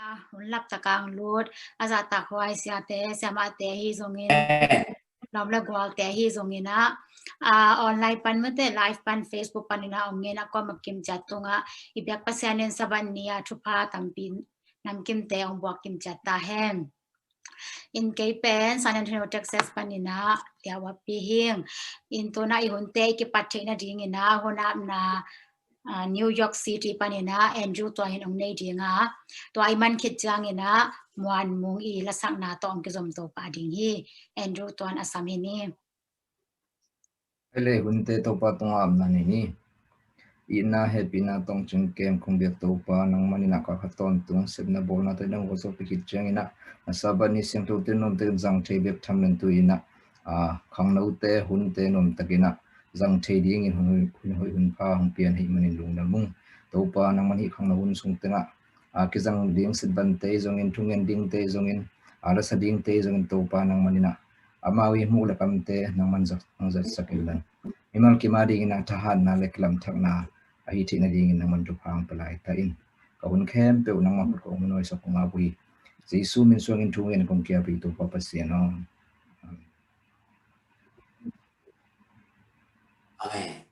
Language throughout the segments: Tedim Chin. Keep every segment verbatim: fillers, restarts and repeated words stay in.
Hun lap takang lut, a zahtakhuai siate, siamahte ahi zongin, lawm le gualte ahi zongin ah, ah, online pan mate, live pan, Facebook panin ah ong ngen a, kuamah kim ciat tungah i biak Pasian in Sabbath ni a thupha tampi namkimte ong buak kim ciat ta hen. In kei pen San Antonio, Texas panin ah Tia Wappi hing. In tuna i hunte i kipat theih nadingin ah hun apna, ah, New York City panin ah Andrew Tuan in ong nei ding a, tua i man khit ciangin ah Muan Mung i lasakna tawh ong kizom to pah ding hi. Andrew Tuan a sam hi ni. Ai le hunte, Topa tungah apna nei ni. Itna hehpihna tawh ong cingkem kong biak Topa, nangman in ah ka kha tawntung sepna bawlna tawh nang vawsawpi khit ciangin ah, na Sabbath ni siangthote nuamtakin zang thei bek tham len tu in ah, ah, khangnote hunte nuamtakin ah zang thei dingin hun, hun hoih hun pha hong pian ahih manin lungdam ung. Topa, nangman hih khangno hun sung tengah, ah, kizang ding sit bante zongin, thungen dingte zongin, ah, lasa dingte zongin Topa nangman in ah, amau i hmuh le kamte nangman zat, hong zatsak in lan, mimal kim a dingin ah thahatna le kilamthakna ahi theih nadingin nangman thupha hong pia lai ta in. Ka hun khempeuh nangma khut kong hun hoihsak kong ap uh hi. Jesu min suangin thungen kong kiap hi, Topa Pasian aw. Amen.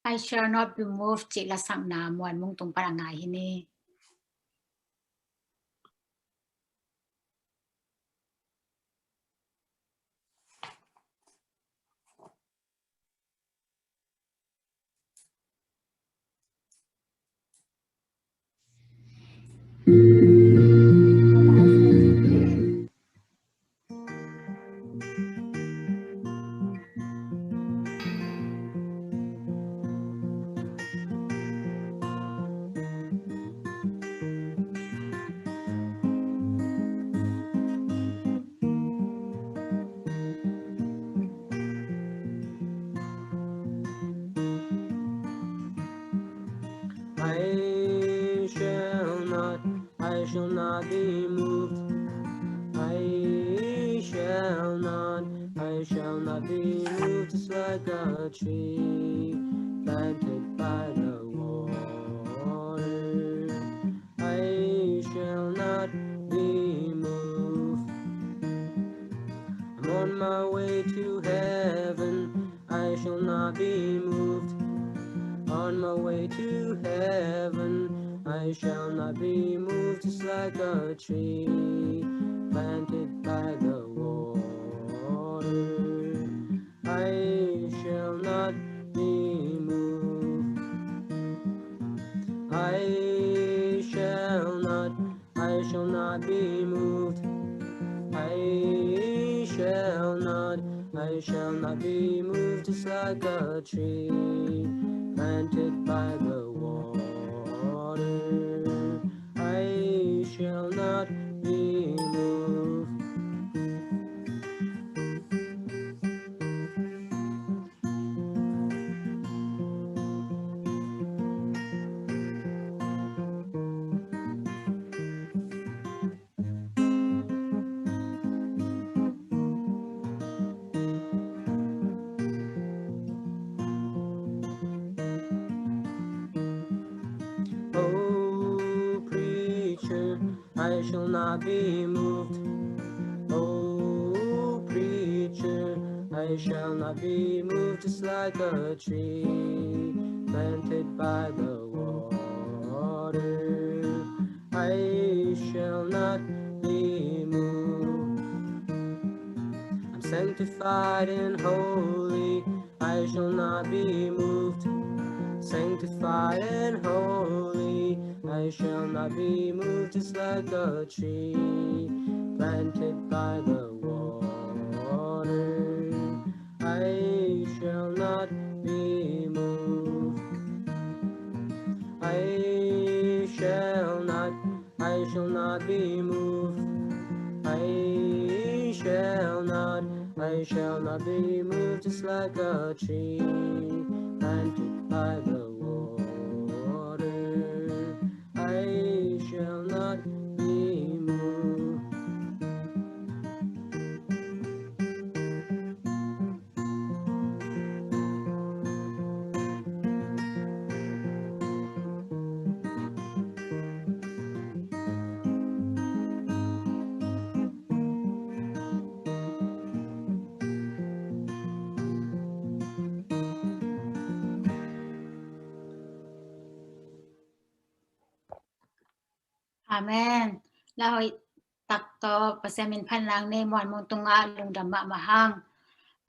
I shall not be moved cih lasakna Muan Mung tung pan a ngai hi ni. I shall not, I shall not be moved. I shall not, I shall not be moved. Just like a tree planted by the water, I shall not be moved. I'm on my way to heaven, I shall not be moved. On my way to heaven, I shall not be moved. Just like a tree planted by the water, I shall not be moved. I shall not, I shall not be moved. I shall not, I shall not be moved. Just like a tree planted by the water, I shall not be moved. Oh, preacher, I shall not be moved. Oh, preacher, I shall not be moved. Just like a tree planted by the water, I shall not be moved. I'm sanctified and holy, I shall not be moved. Sanctified and holy, I shall not be moved. Just like a tree planted by the water, I shall not be moved. I shall not, I shall not be moved. I shall not, I I shall not be moved, just like a tree planted by the water. I shall not be moved. Amen. Lauhuai tak tawh Pasian min phatna nei, muan mung tungah lungdam mahmah hang.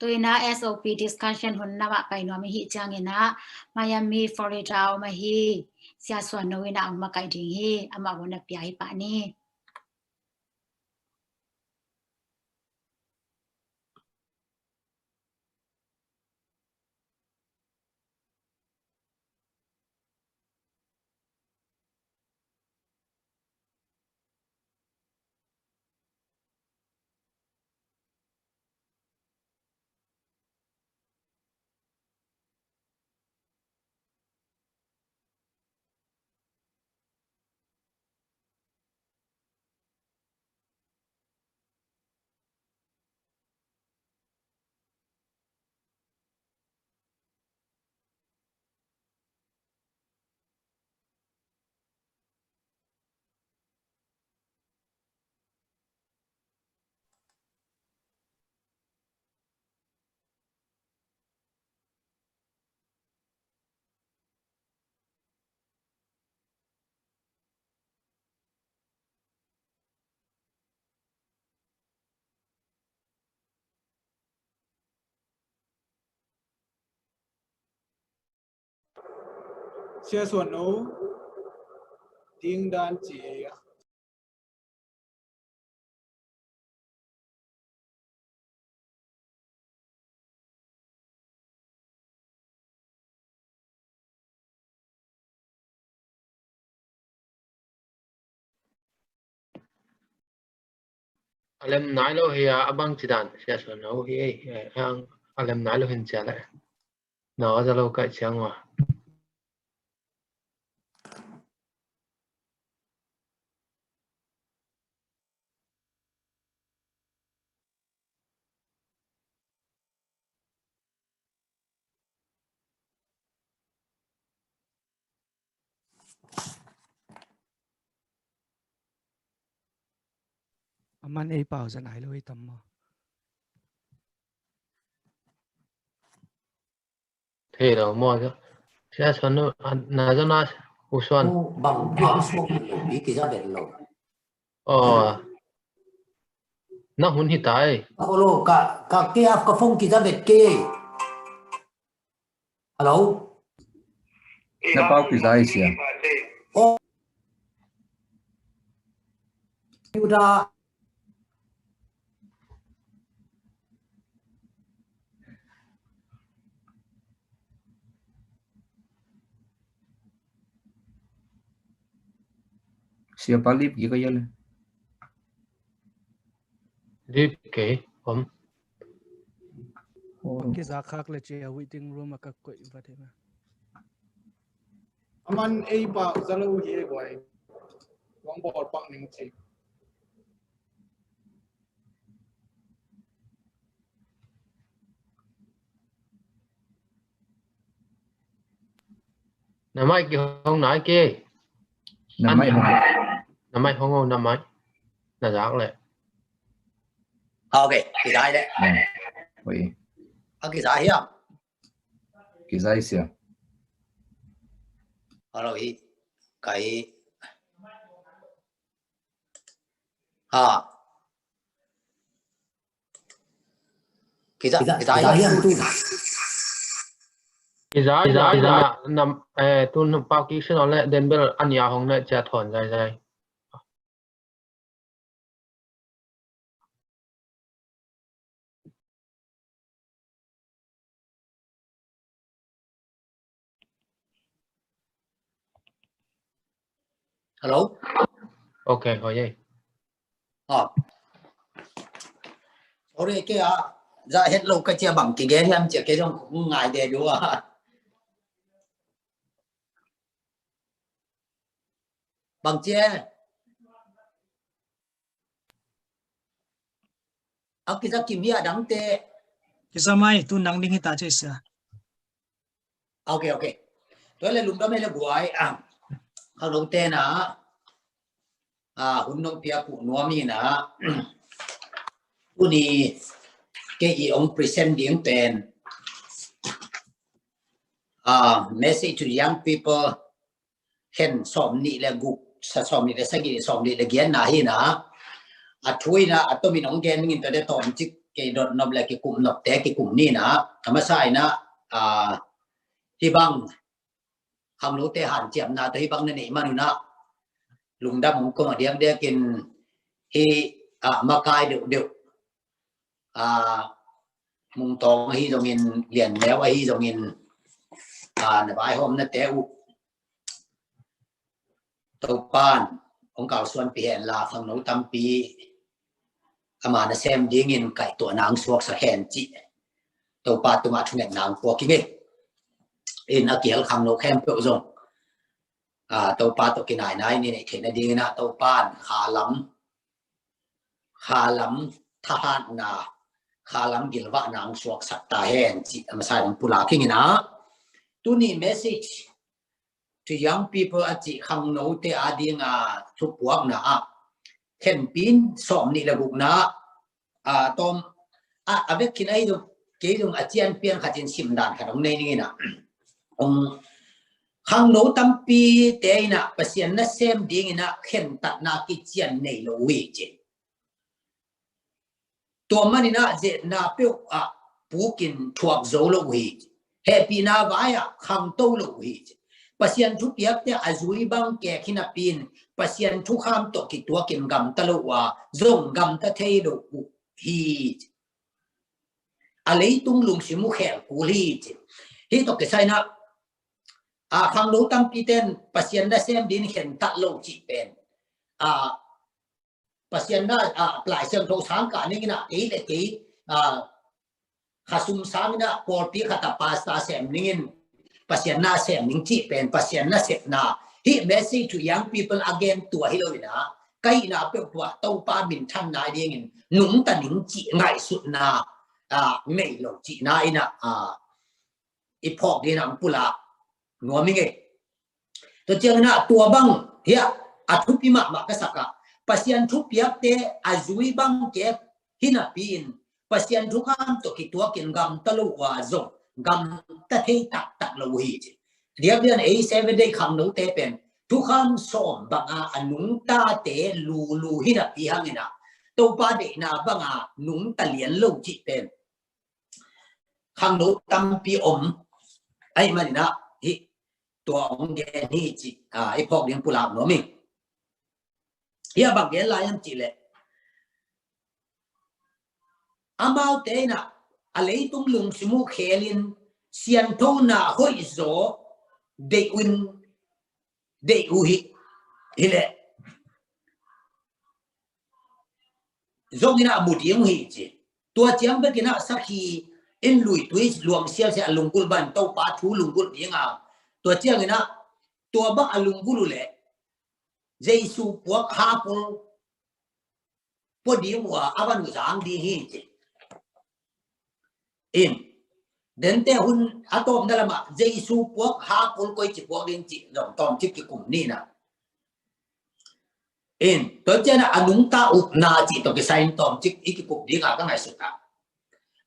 Tu-in ah S O P discussion hun lamah pai nuam i hih ciangin ah Miami, Florida a om ahi Sia Suan No in ah hong makaih ding hi. Amah hun a pia hi pah ni. Sia Suan No, ding dan ci ei a. A lem nai lo hi a, a bang ci dan, Sia Suan No hi ei, eh, ang a lem nai lo hin cia le. Na a za lo kaih ciang ua. Aman ei pau zan ai lo i tam maw? Thei lo maw? Sia Suan No, a, na zan a, U Suan. Bang, bang suak lo, i kiza vet lo. Aw. Na hun hi tai. Aw lo, ka, ka ke af ka phone kiza vet ke. Hello? Na pau kiza hi sia. Oh. Yuda. Sia pa lip gi ka yale. Lip ke om. Kiza khak le cia waiting room a ka koih va thei ma. Aman ei pau za lo hi e guai. Wang bawl pak ning ci. Na mic kihong nai ke. Na mic hong. Na mic hong o, na mic. Na zak le. Ah, ok, kiza le. Oi. Ah, kiza hiam? Kiza sia. Hello hi. Kai. Ha. Kiza, kiza, kiza hiam tu. Kiza, kiza, kiza, na, na, eh, tu nu pau kik sin on le, den bel an ya hong le, cia thon zai zai. Hello? Ok, hoi ei. Ah. Sorry, ke a. Za het lo ka cia bang kigen hiam cia kei zong ngai de dua. Bang cia. A kiza kim hi a dangte. Kiza mai tu nang ding hi ta cia sia. Ok, ok. Tua le lungdam e le guai a. Khangnote na. A hun nong pia ku nuam hi na. Tuni kei i ong present ding pen. A message to young people. Khen sawm nih le guk sa sawm nih le sagih sawm nih le giat na hi na. A thu hi na a tomin ong gen ngin tua de tawm cik kei dot nop le kikum nop te kikum ni na. A masa hi na a hi bang khangnote hanciamna tawh hi bang na neih man uh na lungdam hong kong a diakdiakin hi a makai deuhdeuh a Mungtawng ahi zongin Lianneu ahi zongin a na vaihawmnate uh Topan hong kalsuanpih hen la khangno tampi ama nasem dingin kaihtuahna hong suaksak hen cih Topa tungah thungetna hong puak ing e. In a kihel khangno khempeuh zong a Topa tawh kinainai ni neih theihna dingin ah Topan khalam khalam thahatna khalam gilvahna hong suaksak ta hen cih a masa in hong pulak ing in ah. Tuni message to young people a cih khangnote a ding a thupuakna ah khenpin sawm nih le gukna a tawm a a vek khin ahi zong kei zong a cian pian khat in simdan khat hong nei ning in ah. Hong khangno tampi te in ah Pasian nasem ding in ah khentatna kician nei lo uh hi ci. Tua man in ah zetna peuh ah pukin thuak zo lo uh hi ci. Hehpihna vai ah khangto lo uh hi ci. Pasian thupiakte a zui bang kek hi napi in Pasian thukham tawh kituakin gamta lo uh a zong gamta thei lo uh hi ci. A leitung lungsim uh khel kul hi ci. Hih tawh kisai in ah a khangno tampi ten Pasian nasem ding khentat lo cih pen a Pasian na a Lai Siangtho sang kah ning in ah kei le kei a khasum sang in ah pawlpi khat a pasta sem ning in Pasian na sem ning cih pen Pasian nasepna hih message to young people a gen tua hi lo in ah ka hihna peuh tua Topa minthanna dingin nungta ning cih ngaihsutna a nei lo cihna in ah a i phawk ding a hong pulak nuam ing e. Tua ciangin ah tua bang hiah a thupi mahmah ka sak ah Pasian thupiakte a zui bang kek hi napi in Pasian thukham tawh kituakin gamta lo uh a zong gamta thei taktak lo uh hi ci. Diakdiak in ei Seventh Day khangnote pen thukham sawm banga a nungtate lulu hi napi hangin ah Topa deihna banga nungta lian lo cih pen khangno tampi om ahih manin ah hih tua hong gen hi ci a i phawk ding pulak nuam ing. Hih a bang gen lai hiam cih leh amaute in ah a leitung lungsim uh khelin sianthona hoih zaw deih un deih uh hi hileh zong in ah a mu ding uh hi ci. Tua ciang bekin ah sakhi in lui tui luang sialsia a lunggulh ban Topa thu lunggulh ding a tua ciang in ah tua bang a lunggulh uh leh Jesu puak hakul pua ding uh a a van uh zang ding hi ci. In dente hun a tawpna lamah Jesu puak hakul koi ci puak ding cih zong tawmcik kikum ni na. In tua cian a nungta upna cih tawh kisai in tawmcik i kikup ding a ka ngaihsut a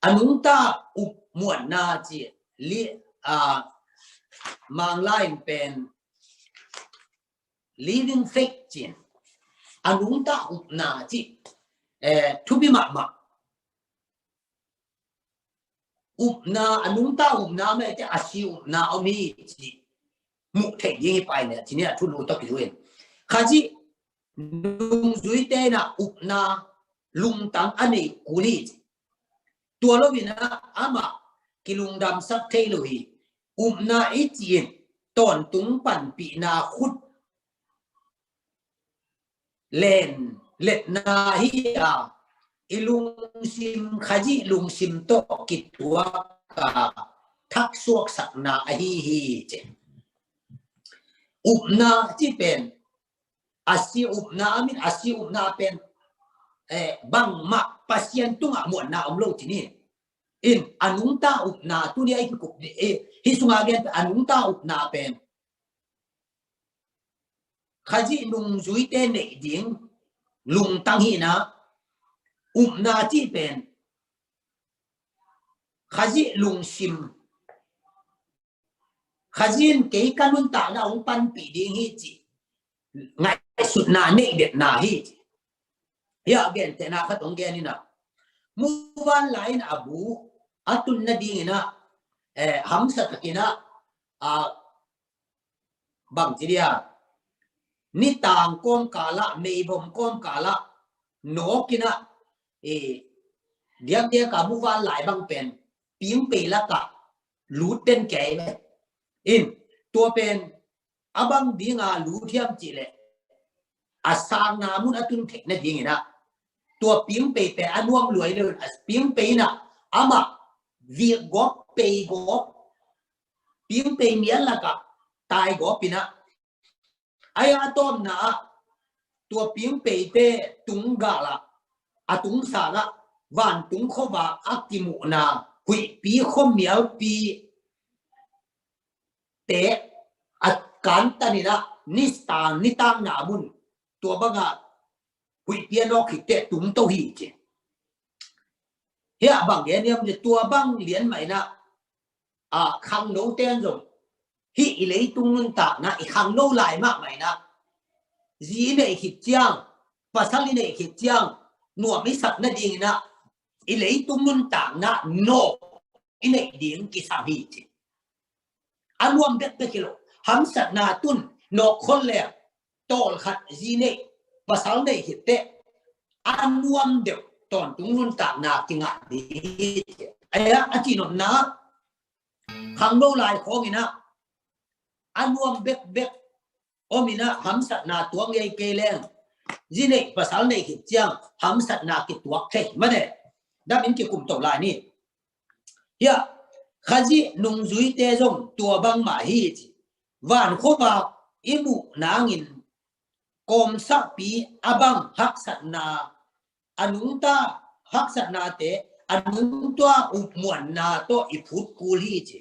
a nungta up muanna cih li a Mangla in pen living faith cin a nungta upna cih eh, thupi mahmah. Upna a nungta upna mete a si upna om hi ci muh theih ding hi pai ne ci ni a thulu tawh kiluin khaci nungzuite na upna lungtang a nei kul hi ci. Tua lo in ah amah kilungdamsak thei lo hi. Upna i ci in tawntung panpihna khut len letna hi a i lungsim, Khazih lungsim tawh kituak a thaksuaksakna ahi hi ci. Upna ci pen, a si upna, a min a si upna pen, eh, bangmah Pasian tungah muanna om lo ci ni. In, a nungta upna, tuni a i kikup, eh, hih sunga gen a nungta upna pen Khazih nungzuite neih ding lungtang hi na, upna cih pen Khazih lungsim, Khazih in kei ka nuntakna hong panpih ding hi cih ngaihsutna neih detna hi ci. Hia gentehna khat hong gen ina, muvanlai in a bu a tun nading ina, eh, hamsa tak ina, a, bang ci dia, nitang kawmkal ah, meibom kawmkal ah nawk ina, eh, diakdiak a muvanlai bang pen pingpei lakah lut den kei ve. In, tua pen a bang dinga lut hiam cih leh, a sangna mun a tun theih nading ina, tua pingpei pen a nuam lua lo in, a pingpei ina amah vik gawp, pei gawp, pingpei mial lakah tai gawp ina, a, a tawpna ah tua pingpeite tunggal ah, a tungsang ah vantung khuavak a kimuhna huihpi khuamialpi te a kantan ina, nitang, nitangna mun tua banga huihpi a nawk khit teh tungto hi ci. Hia bang gen hiam cih leh, tua bang lian mah ina, a, khangnote in zong hih i leitung nuntakna, i khangno lai mahmah ina, zi i neih khit ciang, pasal i neih khit ciang, nuam i sak nading ina, i leitung nuntakna nawk i neih ding kisam hi ci. A nuam bekbek hi lo. Hamsatna tun nawk khol leh, tawlkhat zi neih, pasal neih khit teh a nuam deuh tawntung nuntakna kingah ding hi ci. Ahi a, a cihnopna, khangno lai khawng ina a nuam bekbek om ina, hamsatna tuak ngei kei leng, zi neih pasal neih khit ciang hamsatna kituak thei mah e. Dam in kikum to lai ni. Hia, Khazih nungzuite zong tua bangmah hi ci. Van khuavak i muh nangin kawmsakpi a bang haksatna, a nungta haksatnate, a nungta upmuanna tawh i phut kul hi ci.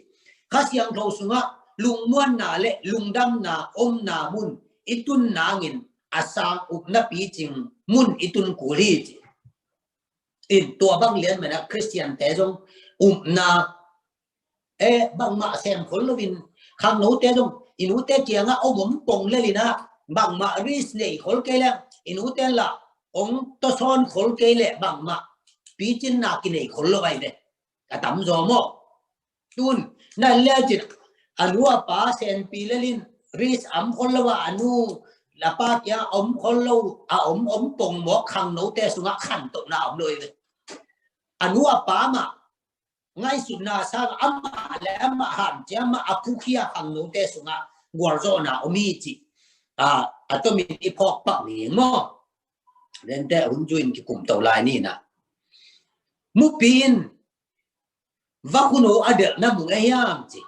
Kha Siangtho sungah lungmuanna le lungdamna omna mun i tun nangin a sang upna picing mun i tun kul hi ci. In, tua bang lian mah ina Khristiante zong upna, eh, bangmah sem khol loin, khangnote zong i nute kiangah om om pong lel ina, bangmah risk nei khol kei leh, i nute lah ong tosawn khol kei leh bangmah picinna kinei khol lo ai ve. A tamzaw maw? Tun nan le cin, a nu a pa senpi lel in risk a om khol lo a, a nu a pa kiangah om khol lo, a om om pong mawk khangnote sungah khantohna om lo ai ve. A nu a pa mah ngaihsutna sang amah le amah hanciam mah a phukhia khangnote sungah gualzawhna om hi cih, a, a tomin i phawk pak ding maw? Lente hun zuin kikum to lai ni na. Mupi in vakhu no a delhna mu ngei hiam ci.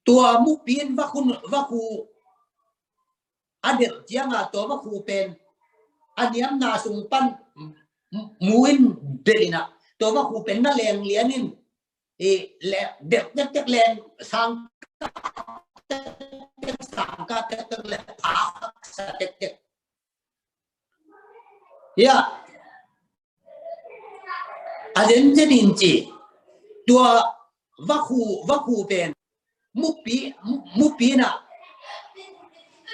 Tua mupi in vakhu, vakhu a delh cianga tua vakhu pen a niamna sung pan mu in delh ina, tua vakhu pen na leng lian in, i le delh tektek leng sang tektek, sang ka tektek le phak sa tektek. Hia, a zen zen in ci, tua vakhu, vakhu pen mupi, mupi na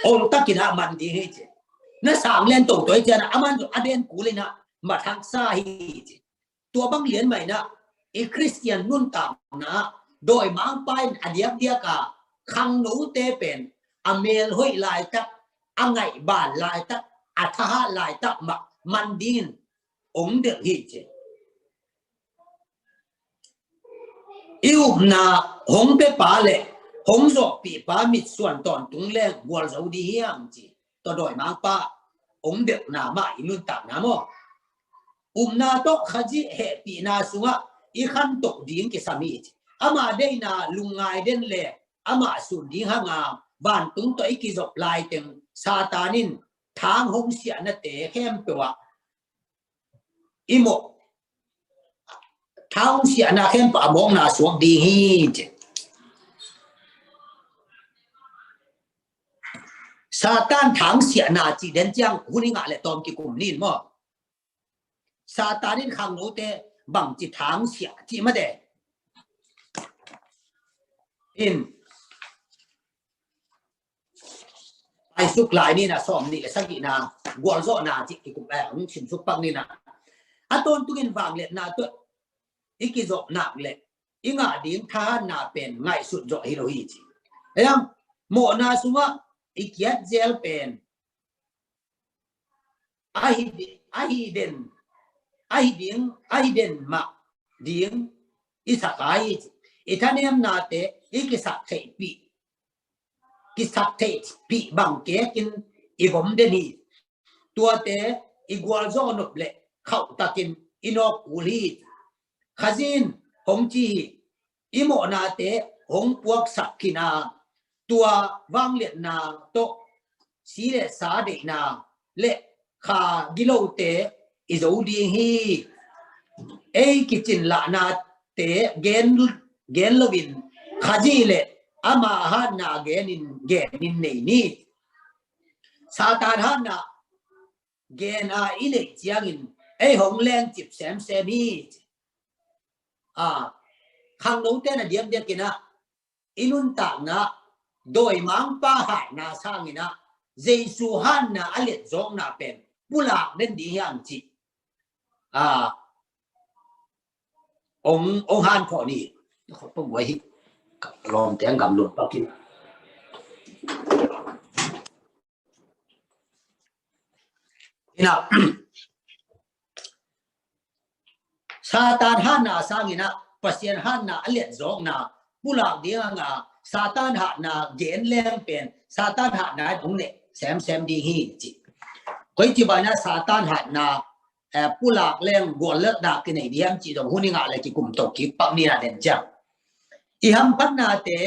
ol takin a man ding hi ci. Na sang len to toi cian a man a den kul ina mat haksa hi ci. Tua bang lian mah ina i Khristian nuntakna dawimangpa in a diakdiak a khangnote pen a mel hoih laitak, a ngaihban laitak, a thahat laitak mah man dingin ong delh hi ci. I upna hong pepa le hong zawhpihpa mitsuan tawntung leng gualzo ding hiam ci. Tua dawimangpa hong delhna mah i nuntakna maw? Upna tawh Khazih hehpihna sungah i khantoh ding kisam hi ci. Ama deihna lungngai den le amah sun ding hanga vantung tawh i kizop laiteng Satan in thang hong siahnate khempeuh ah i mawh, thang hong siahna khempeuh a mawkna suak ding hi ci. Satan thang siahna cih den ciang hun i ngah le tawm kikum nin maw? Satan in khangnote bangci thang siah cih mate in paisuk lai nina sawm nih le sagihna gualzawhna cih kikum eh hong simsuk pak nina. A tawntungin vangliatna tawh i kizop nak le i ngah ding thahatna pen ngaihsut zawh hi lo hi ci. Ayang mawhna sungah i kiat zel pen ahi di-, ahi den, ahi ding, ahi den mah ding i sak hi ci. I thanemnate i kisak theihpih, kisak theihpih bang kekin i vom den hi. Tuate i gualzawh nop le khauhtakin i nawk kul hi. Khazih in hong ci hi. I mawhnate hong puaksak khin a, tua vangliatna tawh si le sa deihna le kha gilote i zo ding hi. Ei kicin lahnate gen, gen loin Khazih le ama hatna genin, genin nei ni. Satan hatna gen a i neih ciangin ei hong lengcip semsem hi. A, khangnote na diakdiakin ah i nuntakna dawimangpa hatna sangin ah Jesu hatna a letzawkna pen pulak den ding hiam cih a, ong, ong han khawh ni. Khawh pawh guai hi. Lawmte ang gam lum pakin. Ina, Satan hatna sangin ah Pasian hatna a letzawkna pulak ding hanga Satan hatna gen leng pen Satan hatna in hong neh semsem ding hi ci. Koi ci baina Satan hatna eh, pulak leng guallelhna kinei diam cih dong hun i ngah le kikum to kik pak nina den ciang i hamphatnate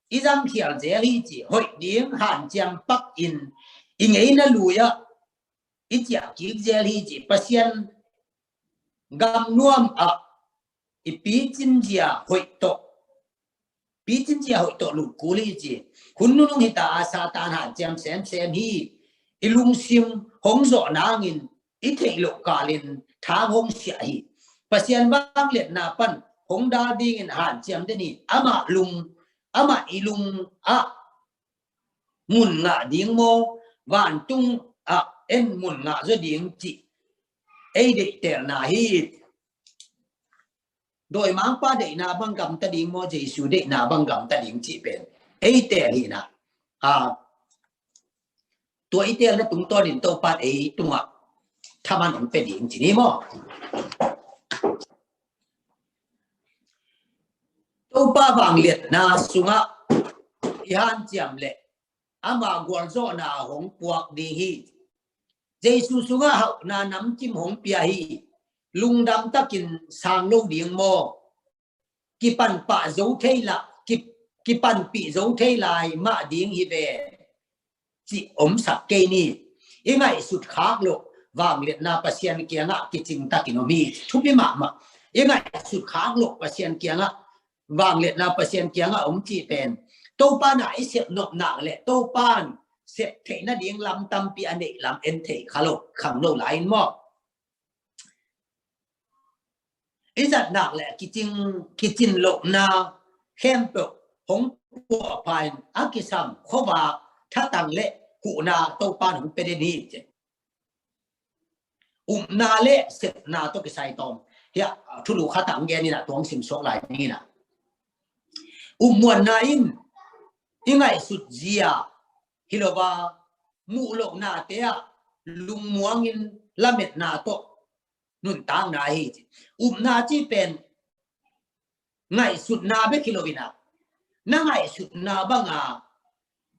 i zangkhial zel hi ci. Hoih ding hanciam pak in i ngeina lui ah i ciah kik zel hi ci. Pasian gam nuam ah i picin zia hoih tawh, picin zia hoih tawh lut kul hi ci. Hun nunung hita a Satan hanciam semsem hi. I lungsim hong zawh nangin i theih loh kalin thang hong siah hi. Pasian vangliatna pan hong dal dingin hanciam den hi. Amah lung, amah i lung ah mun ngah ding maw, vantung ah en mun ngah zaw ding cih ei deihtelna hi. Dawimangpa deihna bang gamta ding maw, Jesu deihna bang gamta ding cih pen ei tel hi na. A, tua i telna tungtawnin Topa in ei tungah thaman hong pia ding ci ni maw? Topa vangliatna sungah i hanciam le ama gualzawhna hong puak ding hi. Jesu sungah hauhna namkim hong pia hi. Lungdam takin sang lo ding maw? Kipan pah zo thei la, ki, kipanpih zo thei lai mah ding hi ve. Cih omsak kei ni. I ngaihsut khak loh vangliatna Pasian kiangah kicing takin om hi. Thupi mahmah. I ngaihsut khak loh Pasian kiangah, vangliatna Pasian kiangah om cih pen Topa na i sep nopna le Topa in sep theih nading lam tampi a neih lam en thei kha lo, khangno lai in maw? I zatnak le kicing, kicin lohna khempeuh hong puahpha in a kisam khuavak thatang le huhna Topa in hong pia den hi ci. Upna le sepna tawh kisai tawm. Hiah thulu khat ah hong gen ina, tua hong simsuak lai ning ina. Upmuanna in i ngaihsut zia hi lo a, muh lohnate ah lungmuangin lametna tawh nuntakna hi ci. Upna ci pen ngaihsutna bek hi lo ina, na ngaihsutna banga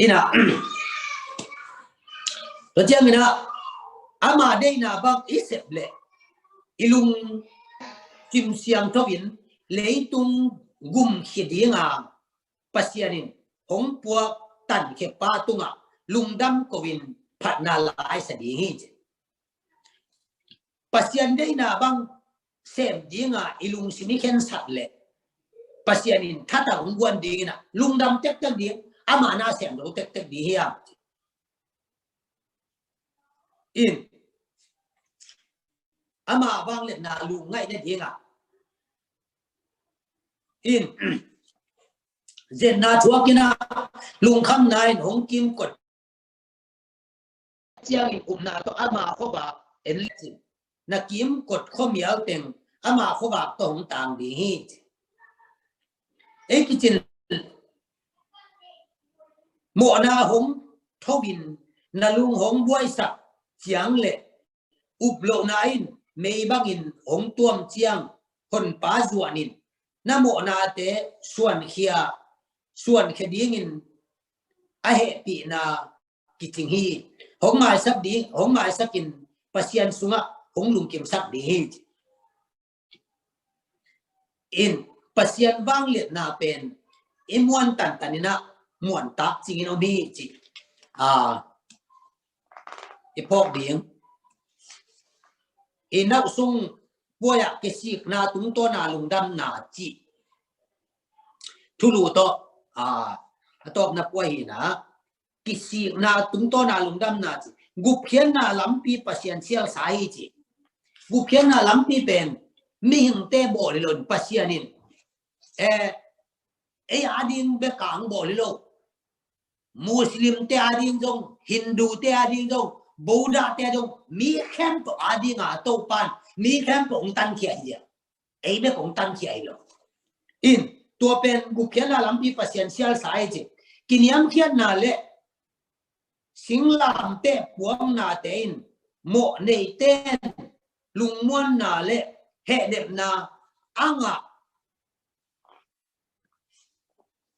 Ina, tua ciangina ama deina bang i sep le i lung kim siang tho in leitung gum khia dinga Pasian in hong puak tankhia pa tunga lungdam ko in phatna laisa ding hi ci. Pasian deina bang sem dinga i lungsim i khensat le Pasian in thatang hong guan ding in ah, lungdam tektek ding, ama na sem lo tektek ding hiam? In, ama vangliatna lungngaih nading ah, in, zenna thuak in ah, lungkhamna in hong kimkot ciangin upna tawh ama khuavak en lecin, na kimkot khuamial teng ama khuavak tawh hong tang ding hi. Ei kicin mawhna hong tho in, na lung hong buaisak ciang le uplohna in mei bangin hong tuam ciang, honpa zuan in na mawhnate suankhia, suankhia dingin a hehpihna kicing hi. Hong maisak ding, hong maisak in Pasian sungah hong lungkimsak ding hi. In, Pasian vangliatna pen i muan tantan in ah, muan tak cingin om hi ci. A, i phawk ding. I nau sung puai ah kisikna tungtawna lungdamna ci thulu tawh, a, a tawpna puai hi in ah, kisikna tungtawna lungdamna ci. Gupkhiatna lampi Pasian sialsa hi ci. Gupkhiatna lampi pen mihingte bawl hi lo in, Pasian in, eh, ei a ding bek a hong bawl hi lo. Muslimte a ding zong, Hindute a ding zong, Buddhate a ding zong, mi khempeuh a ding a Topan mi khempeuh hong tankhia hi a, ei bek hong tankhia hi lo. In, tua pen gupkhiatna lampi Pasian sialsa hi ci. Kiniamkhiatna le singlamteh puaknate in mawhneite in lungmuanna le hehnepna a ngah,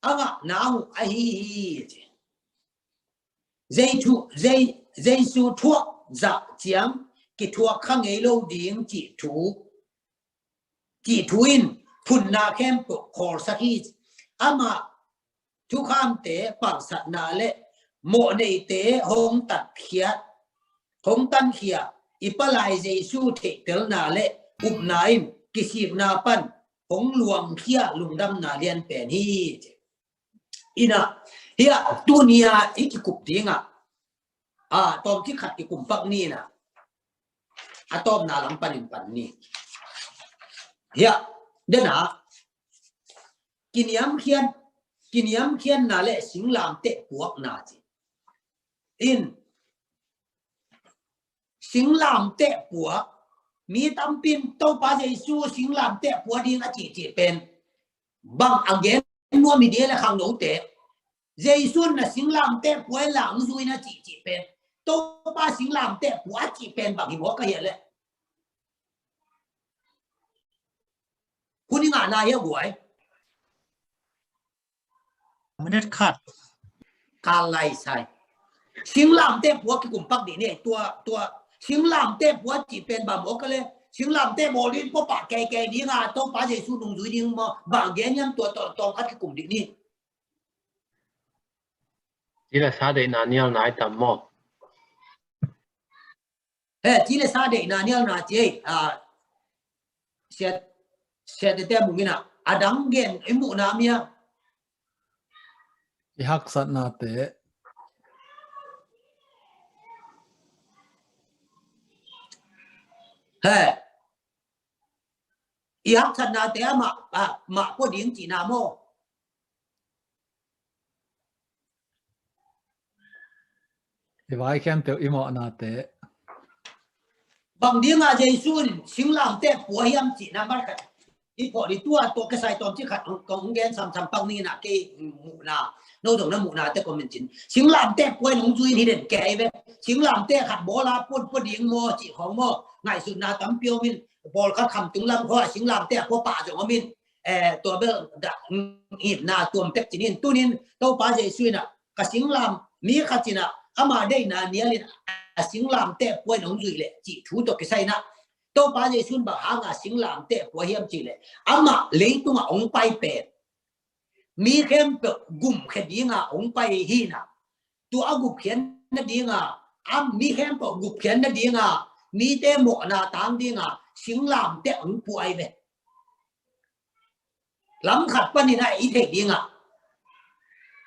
a ngah nang uh ahi hi ci. Jesu, Je-, Jesu thuak zah ciang kithuak kha ngei lo ding cih thu, cih thu in phunna khempeuh khawlsak hi. Amah thukhamte palsatna le mawhneite hong tatkhiat, hong tankhia i Palai Jesu theihtelna le upna in kisikna pan hong luangkhia lungdamna lianpen hi. Inah, hiah tuni-a i kikup dingah, a, tawmcik khat kikum pak ni inah, a tawpna lam panin pan ni. Hiah, denah, kiniamkhian, kiniamkhianna le singlamteh puakna ci. In, singlamteh puak, mi tampin Topa Jesu singlamteh puak ding a cihcih pen bang a gen nuam hi dia le khangnote? Jesu na singlamteh puak la hong zui na cihcih pen, Topa singlamteh puak a cih pen bang hi maw ka hiah le? Hun i ngahna hiah guai. Minute khat. Ka lai sai. Singlamteh puak kikum pak dih ni, tua, tua. Singlamteh puak cih pen bang maw ka le? Singlamteh bawl ding pua pah keikei ding a, Topa Jesu nungzui ding maw? Bang gen hiam, tua tawh tawm khat kikum dih ni. Ci le sa deihna nialna i tam maw? He, ci le sa deihna nialna ci ei. A, sia, sia tete mungina. A dang gen i muhna mia. I haksatnate. He. I haksatnate a mah, a, mah pua ding cihna maw? I vai khempeuh i mawhnate. Bang dinga Jesu in singlamteh puak hiam cihna mar khat i phawk dih, tua tawh kisai tawmcik khat kong gen samsam pak ni inah, kei muhna, no zong na muhnate comment cin. Singlamteh puak in hong zui in hi den kei ve. Singlamteh khat bawl a pua, pua ding maw cih khawng maw? Ngaihsutna tampi om in, pawlkhat khamtung lam khawng a singlamteh a pua pah zong om in, eh, tua bel dah, mm, itna tuam tek cin in. Tunin Topa Jesu inah, ka singlam, mi khat inah ama deihna nialin a singlamteh puak in hong zui leh cih thu tawh kisai inah, Topa Jesu in bang hanga singlamteh puak hiam cih leh, amah leitungah hong pai pen mi khempeuh gumkhia dinga hong pai hi inah, tua a gupkhiat nadinga, a mi khempeuh gupkhiat nadinga, mite mawhna tang dinga singlamteh hong puak ahi ve. Lam khat panin ah i theih dingah,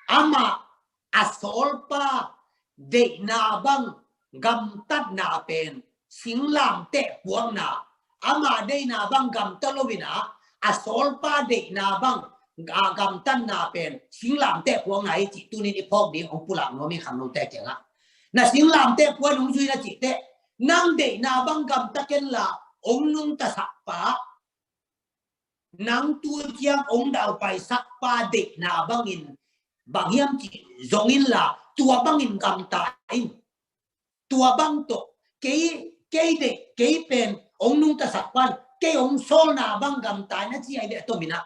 amah a sawlpa deihna bang gamtatna pen singlamteh puakna, ama deihna bang gamta loin ah, a sawlpa deihna bang, a, gamtatna pen singlamteh puakna hi cih tunin i phawk ding hong pulak nuam ing khangnote kiangah. Na singlamteh puak in hong zui na cih teh, nang deihna bang gamta ken la, hong nungta sakpa, nang tu ciang hong daupai sakpa deihna bangin, bang hiam cih zong in la, tua bangin gamta in. Tua bang tawh, kei, kei deih, kei pen hong nungta sakpa in, kei hong sawlna bang gamta in a ci ai beh a tom in ah.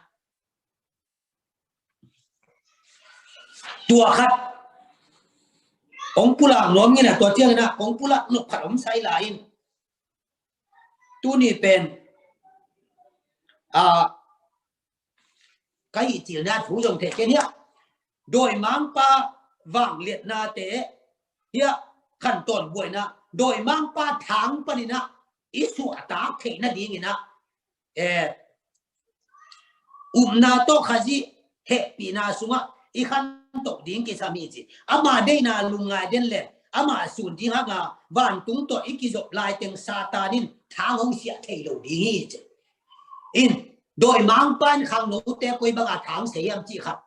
Tua khat hong pulak nuam ing a, tua ciangin ah hong pulak nop khat om sai lai in. Tuni pen, a, ka hih cilna thu zong thei ken hiah, dawimangpa vangliatnate hiah, khantawn buaina, dawimangpa thang panin ah i suahtak theih nadingin ah, eh, upna tawh Khazih hehpihna sungah i khantoh ding kisam hi ci. Ama deihna lungngai den le, ama sun ding hanga vantung tawh i kizop laiteng Satan in thang hong siah thei lo ding hi ci. In, dawimangpa in khangnote koi banga thang sia hiam cih khat.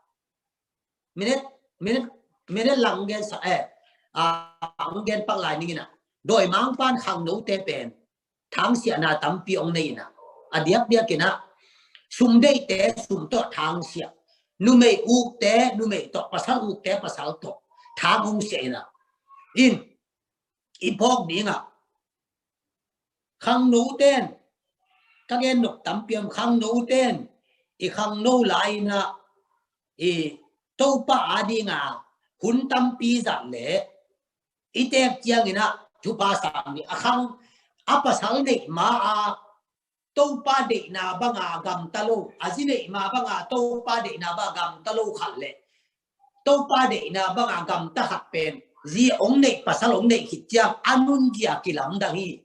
Minute, minute, minute lang gen sa, eh, a, ang gen pak lai ning in ah. Dawimangpa in khangnote pen thangsiahna tampi hong nei in ah, a diakdiak in ah, sum deihte sum tawh thangsiah, numei ukte numei tawh, pasal ukte pasal tawh thang hong siah in ah. In, i phawk dingah, khangnote in, ka gen nop tampi om, khangnote in i khangno lai in ah, i Topa adinga hun tampi zat leh i teek ciangin ah thupha sang ding, a khang, a pasal neih ma-a Topa deihna banga gamta lo, a zi neih ma banga Topa deihna banga gamta lo khat le Topa deihna banga gamta khat pen zi hong neih, pasal hong neih khit ciang a nunzia kilamdang hi.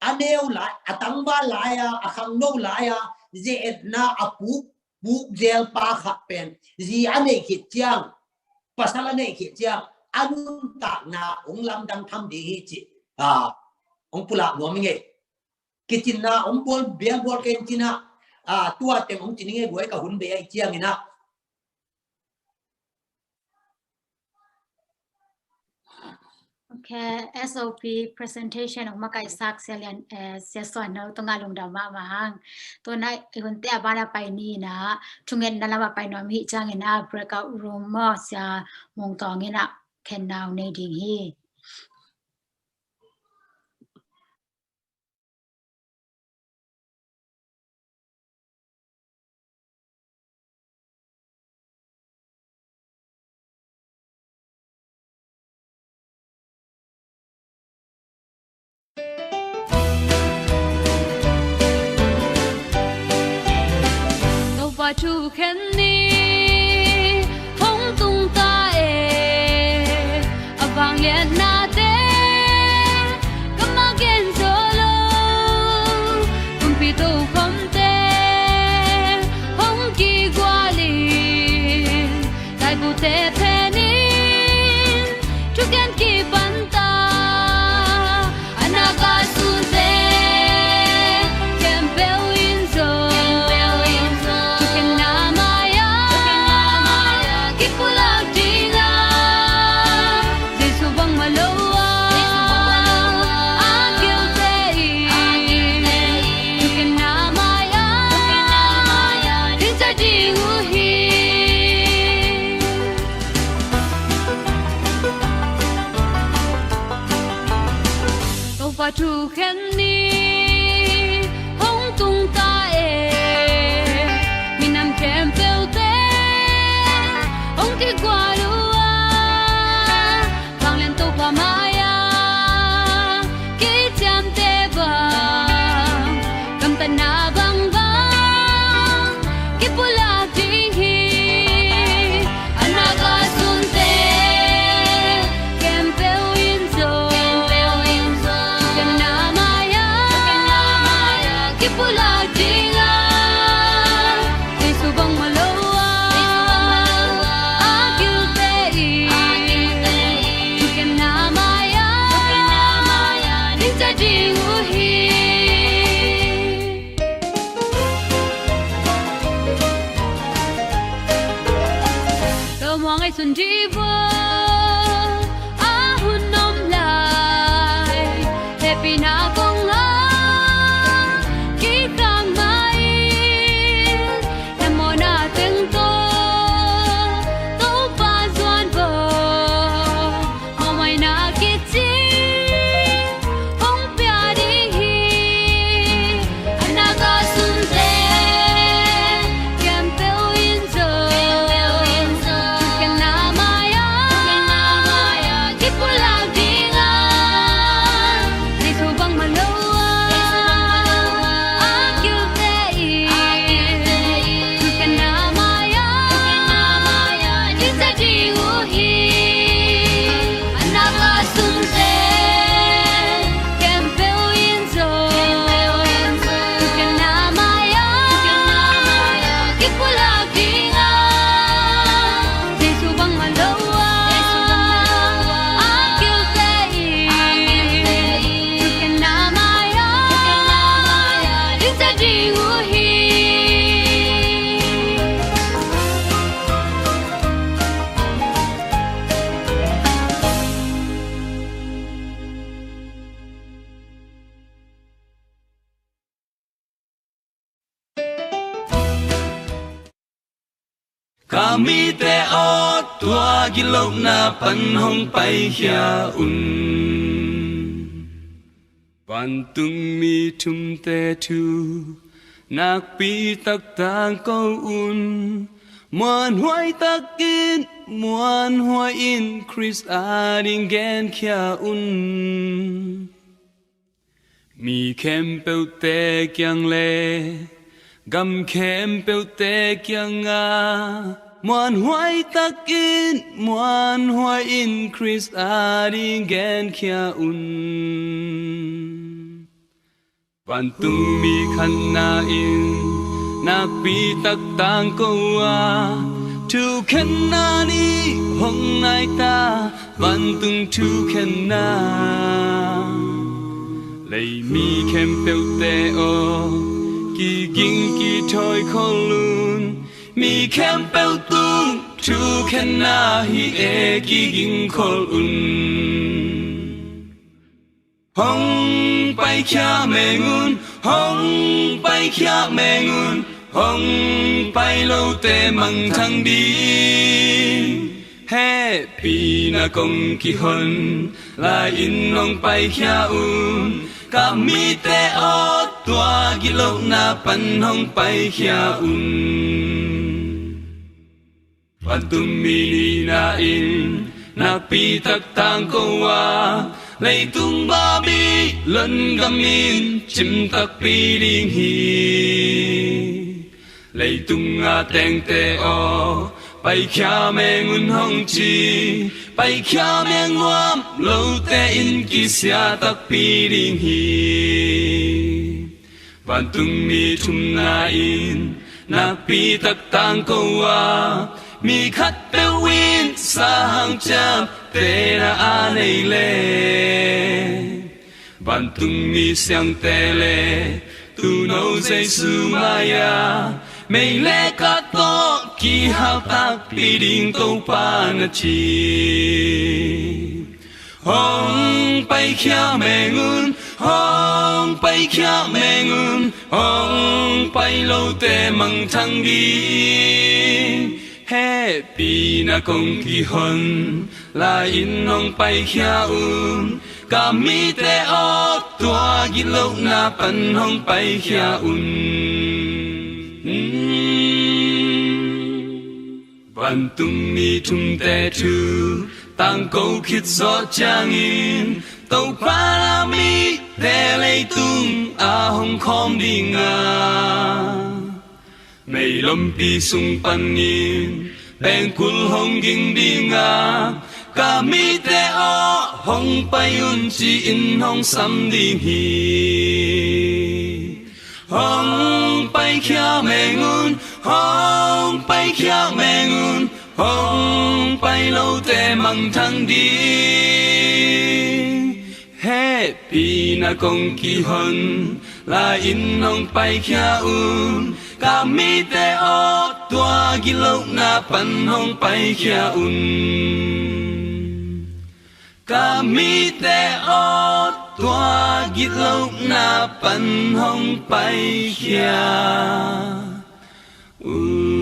A neu lai, a tangval lai-a, a khangno lai-a ze-etna a puk, puk zelpa khat pen zi a neih khit ciang, pasal a neih khit ciang a nuntakna hong lamdang tham ding hi cih, a, hong pulak nuam ing ei. Kicinna hong bual, bial bual ken cin ah, a, tua teng hong cin ing ei, buai ka hun bei ahih ciangin ah. Ok, S O P presentation hong makaisak Sia Lian, eh, Sia Suan No tungah lungdam mahmah hang. Tuna i hunte a bana pai ni in ah, thungetna lamah pai nuam hih ciangin ah, breakout room maw, Sia Mung Tawng in ah khenna nei ding hi. Topa thukhen ni hong tung ta e, a vangliatnate ka magen zo lo, kumpi tokhomte hong kigualin, laibute phenin thukhen kipanta. A nak a sunte khempeuh in zong thukhenna mai-ah kipulak ding a, Jesu bangmah lo a, a kilte in thukhenna mai-ah dingcia ding uh hi. Topa thukhen ni hong tung ta e, minam khempeuhte hong kigual uh a, vanglian Topa mai-ah kiciamte bang, gamtatna bangbang kipulak ding hi. A nak a sunte khempeuh in zong thukhenna mai Sundih vua a hun om lai, hehpihna kong a kikhang mai, na mawhna teng tawh Topa zuan vua, mawhmaina kici hong pia ding hi. A nak a sumte khempeuh in zong thukhenna mai-ah kipulak ding a, Jesu bangmah lo a a kilte in thukhenna mai-ah ding sa ding uh hi. A nak a sumte khempeuh in zong thukhenna mai-ah kipulak ding a, Jesu bangmah lo a a kilte in thukhenna mai-ah ding sa ding uh hi. Ka mite aw, tua gitlohna pan hong paikhia un. Vantungmi thumte thu nakpi tak tangko un. Muanhuai takin, muanhuai in Khrist ading genkhia un. Mi khempeuhte kiang le gam khempeuhte kiangah muanhuai takin, muanhuai in Khrist ading genkhia un. Vantungmi khatna in nakpi tak tangko a, thukhenna nih hong nai ta, vantung thukhenna. Leimi khempeuhte aw, kiging kithawi khol un. Mi khempeuh tung thukhenna hi e, kiging khol un. Hong paikhia meng un, hong paikhia meng un, hong pai lote mangthang ding. Hehpihna kong kihon lai-in hong paikhia un. Ka mite aw, tua gitlohna pan hong paikhia un. Vantungmi nihna in nakpi tak tangko a, leitung Babylon gam in cim takpi ding hi. Leitung a tengte aw, paikhia meng un hong ci, paikhia meng nuam lote in kisia takpi ding hi. Vantungmi thumna in nakpi tak tangko a, mi khatpeuh in sang ciaptehna a nei le, vantungmi siangte le tuuno Jesu mai-ah meilep kah tawh kihal takpi ding Topa na ci. Hong paikhia meng un, hong paikhia meng un, hong pai lote mangthang ding. Hehpihna kong kihon lai-in hong paikhia un. Ka mite aw, tua gitlohna pan hong paikhia un. Vantungmi thumte thu tangko khit zawh ciangin, Topa na mite leitung ah hong khawm ding a, meilompi sung panin pengkul hong ging ding a, ka mite aw, hong pai un ci-in hong sam ding hi. Hong paikhia meng un, hong paikhia meng un, hong pai lote mangthang ding. Hehpihna kong kihon lai-in hong paikhia un. Ka mite aw, tua gitlohna pan hong paikhia un. Ka mite aw, tua gitlohna pan hong paikhia un.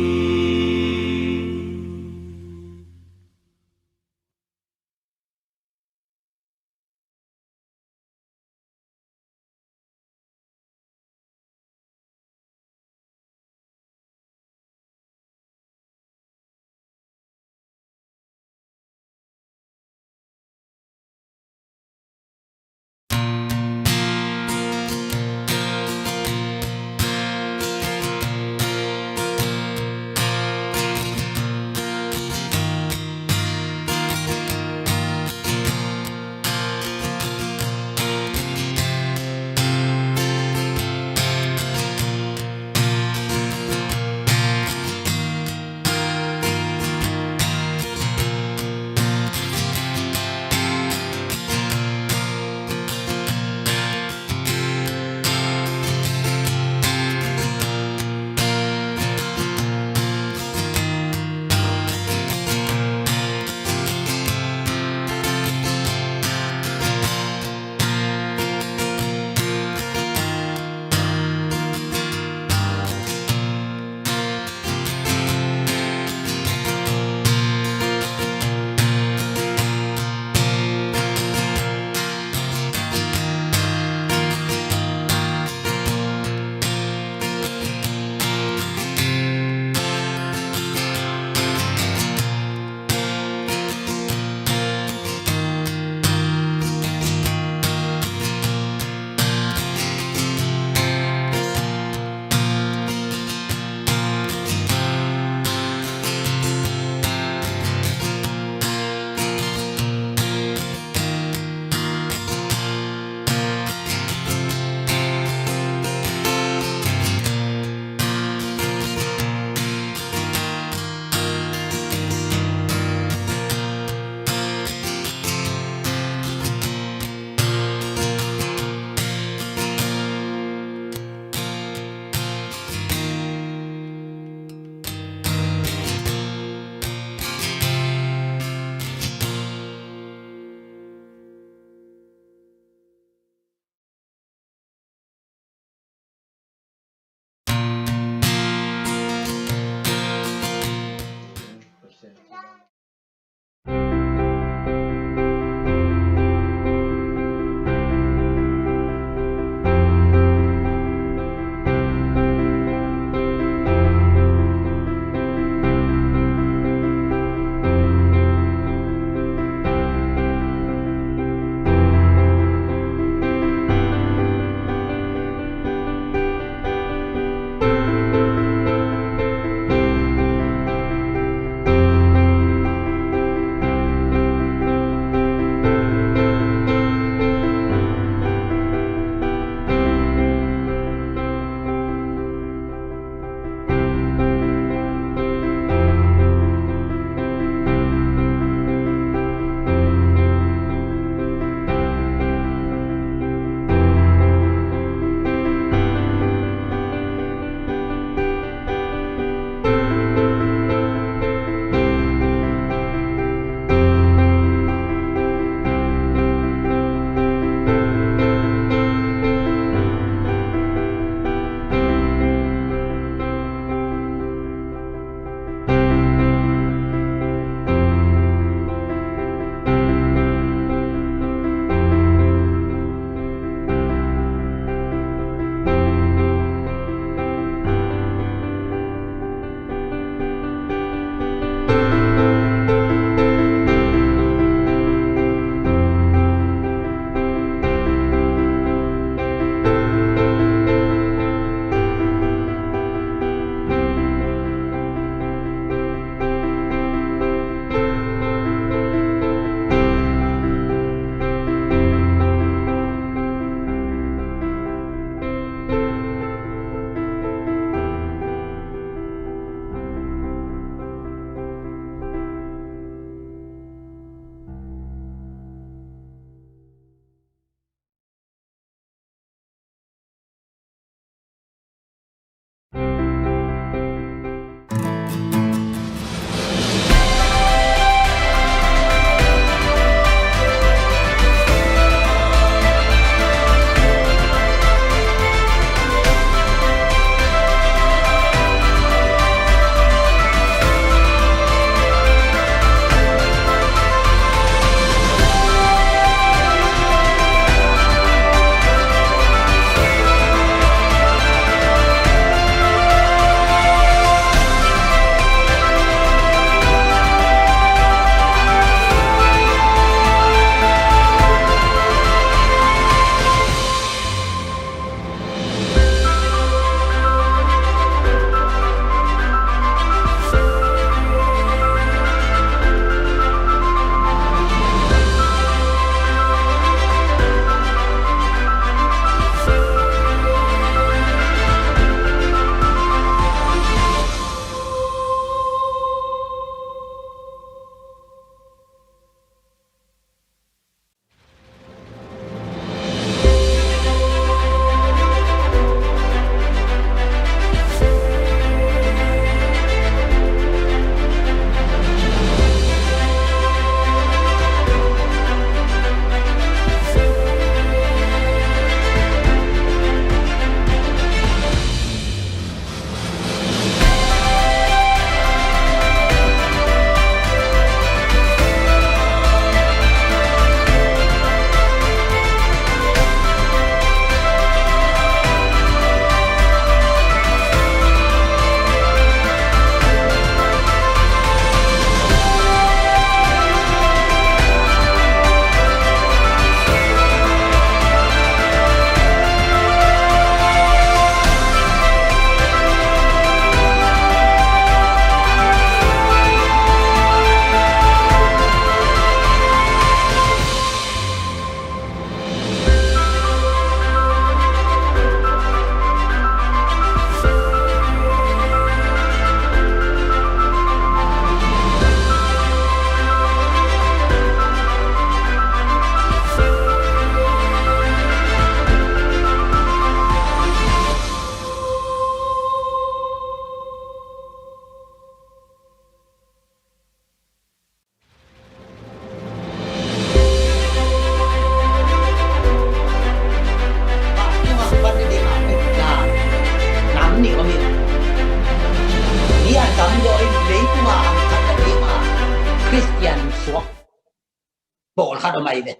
khat om ahi ve.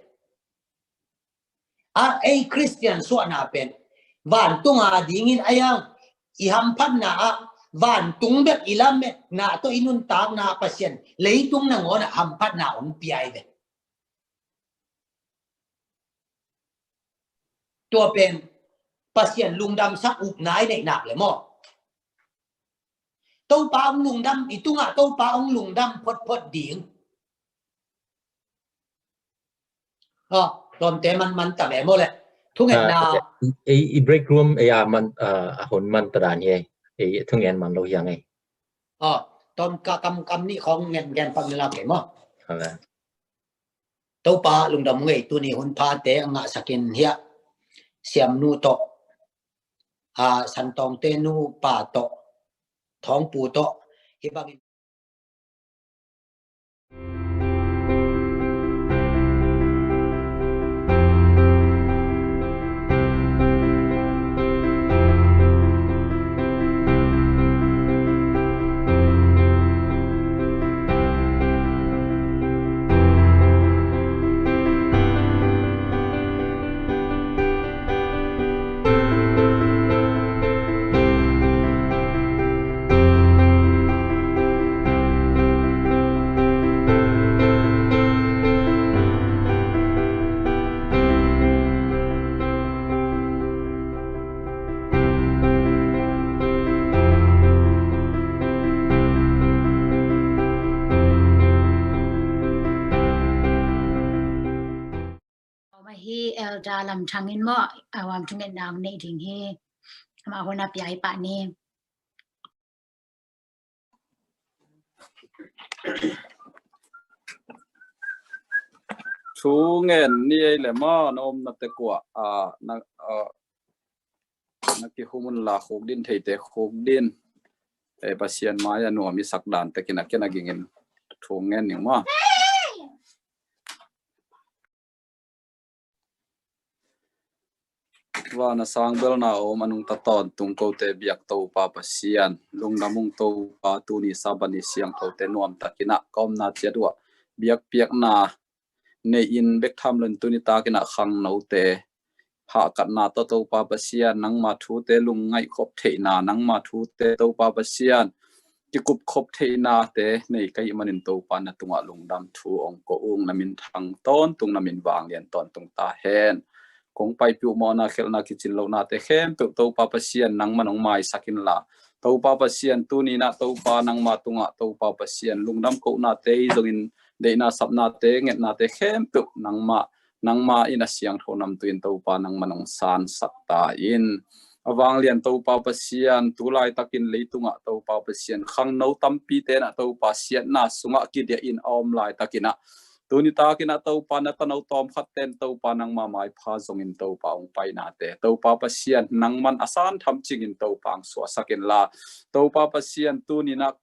A, ei Khristian suahna pen vantung a dingin a iang i hamphatna ah vantung bek i lametna tawh i nuntakna Pasian leitung nangawn ah hamphatna hong pia ahi ve. Tua pen Pasian lungdamsak ukna i neih nak le maw? Topa hong lungdam, i tungah Topa hong lungdam photphot ding. Aw, lawmte man man ta ve maw le. Thungetna. Ah, ei, i break room ei a man, ah, a hun man ta dan hi ei. Ei thungen man lo hiang ei. Aw, tawm ka kam, kam nih khawng ngen, ngen pang ni la kei maw? Hala. Topa lungdam ngei, tuni hun phate a ngahsakin hiah siamnu tawh, a, santawngte nu pa tawh, thawngpu tawh, hi bangin Ahi Elder Lam Thang in maw, a, a thungetna hong nei ding hi. Amah hun a pia hi pah ni. Thungen ni ei le maw, na omna te kuah, a, na, a, na kihum un la, khukdin theite khukdin. E, Pasian mai-a nuam i sak dan tekin a ken a gingin thungen ning maw. Van a sang belna om a nungta tawntung kote biak Topa Pasian, lungdam ung Topa, tuni Sabbath ni siangthote nuamtakin ah ka omna ciat uh ah biakpiakna nei in bek tham loin tuni takin ah khangnote hahkatna tawh Topa Pasian, nangma thute lungngaih khop theihna, nangma thute Topa Pasian kikup khop theihnate nei ka hih manin Topa na tungah lungdam thu hong ko ung, na min thang tawntung, na min vanglian tawntung ta hen. Kong paipih uh mawhna, khelhna, kicin lohnate khempeuh Topa Pasian nangman hong maisak inla, Topa Pasian tuni-in ah Topa nangma tungah Topa Pasian lungdam kohnate hi zongin deihna sapnate, ngetnate khempeuh nangmah, nangma in a siangtho namtui in Topa nangman hong sansak ta in. A vanglian Topa Pasian, tu laitakin leitungah Topa Pasian khangno tampite in ah Topa siatna sungah kidiah in a om laitakin ah, tuni takin ah Topa na tano tawmkhat ten Topa nangma maipha zongin Topa hong painate Topa Pasian nangman a san tham cingin Topa hong suahsak inla, Topa Pasian tuni-in ah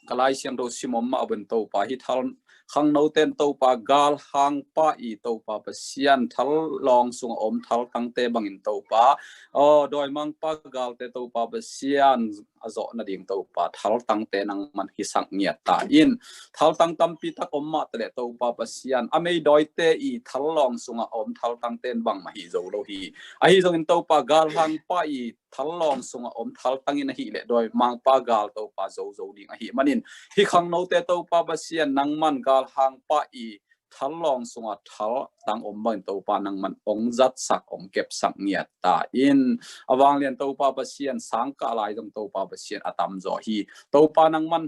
ka Lai Siangtho sim om mah bangin Topa hih thal khangnote in Topa galhangpa i Topa Pasian thal lawng sungah om thaltangte bangin Topa, aw, dawimangpa galte Topa Pasian a zawh nading Topa thaltangte nangman hisak ngiat ta in. Thaltang tampi tak om mah taleh Topa Pasian a meidawite i thal lawng sungah om thaltangte in bangmah hi zo lo hi. Ahi zongin Topa galhangpa i thal lawng sungah om thaltang in ahih leh dawimangpa gal Topa zozo ding ahih manin, hih khangnote Topa Pasian nangman galhangpa i thal lawng sungah thaltang om bangin Topa nangman hong zatsak, hong kepsak ngiat ta in. A vanglian Topa Pasian, sangkah lai zong Topa Pasian a tamzaw hi. Topa nangman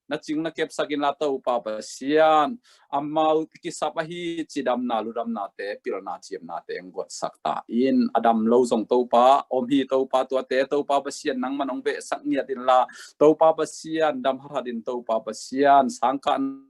na cing na kepsak inla Topa Pasian, amau kisap ahi cidamna ludamnate, pilna ciamnate hong guatsak ta in. A dam lo zong Topa om hi, Topa tuate Topa Pasian nangman hong behsak ngiat inla, Topa Pasian dam hathat in Topa Pasian sangkahnate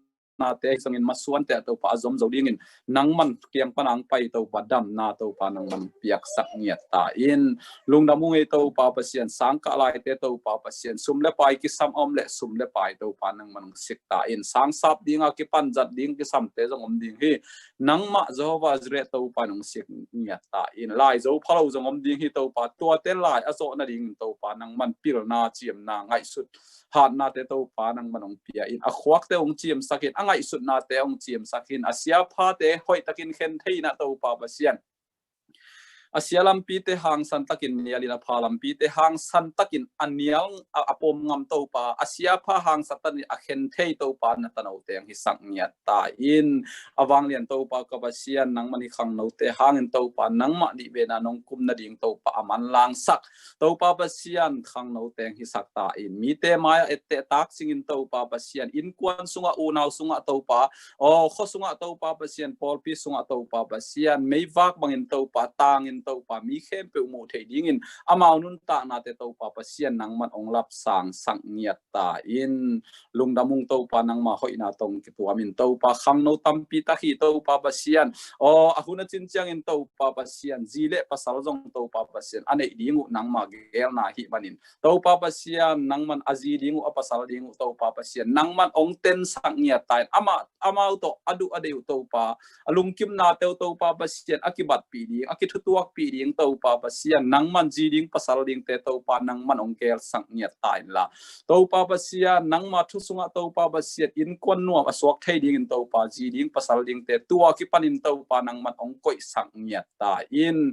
zongin masuante ah Topa a zom zo dingin nangman kiang pan hong pai Topa damna Topa nangman piaksak ngiat ta in. Lungdam ung ei Topa Pasian, sangkah laite Topa Pasian sum le pai kisam a om leh sum le pai Topa nangman hong sik ta in. Sangsap dinga kipan zat ding kisamte zong om ding hi. Nangmah Jehovah Jireh Topa in hong sik ngiat ta in. Lai zo phalo zong om ding hi Topa, tuate lai a zawh nadingin Topa nangman pilna ciamna ngaihsut hatnate Topa nangman hong pia in. A khuakte hong ciamsak in, a ngaihsutnate hong ciamsak in, a siaphate hoihtakin khen thei in ah Topa Pasian, a sia lampite hangsan takin nialin, a pha lampite hangsan takin a nial a, a pom ngam Topa, a siapha hangsan takin a khen thei Topa na tanote hong hisak ngiat ta in. A vanglian Topa ka Pasian, nangman i khangnote hangin Topa nangmah nih vena nong kum nading Topa a manlangsak Topa Pasian, khangnote hong hisak ta in. Mite mai-ah etteh tak singin Topa Pasian, innkuan sungah, unau sungah Topa, aw, khua sungah Topa Pasian, pawlpi sungah Topa Pasian, meivak bangin Topa, tangin Topa, mi khempeuh muh theih dingin amau nuntaknate Topa Pasian, nangman hong lapsangsak ngiat ta in. Lungdam ung Topa, nangma hoihna tawh kituamin Topa, khangno tampi tak hi Topa Pasian, aw, a hun a cin ciangin Topa Pasian, zi le pasal zong Topa Pasian, a neih ding uh nangma geelna ahih manin Topa Pasian, nangman a zi ding uh, a pasal ding uh Topa Pasian, nangman hong tensak ngiat ta in. Amah, amau tawh a duh a deih uh Topa, a lungkimnate uh Topa Pasian, a kibatpih ding, a kithutuakpih ding Topa Pasian, nangman zi ding pasal dingte Topa, nangman hong geelsak ngiat ta inla, Topa Pasian, nangma thu sungah Topa Pasian, innkuan nuam a suak thei dingin Topa, zi ding pasal dingte tua kipanin Topa, nangman hong koihsak ngiat ta in.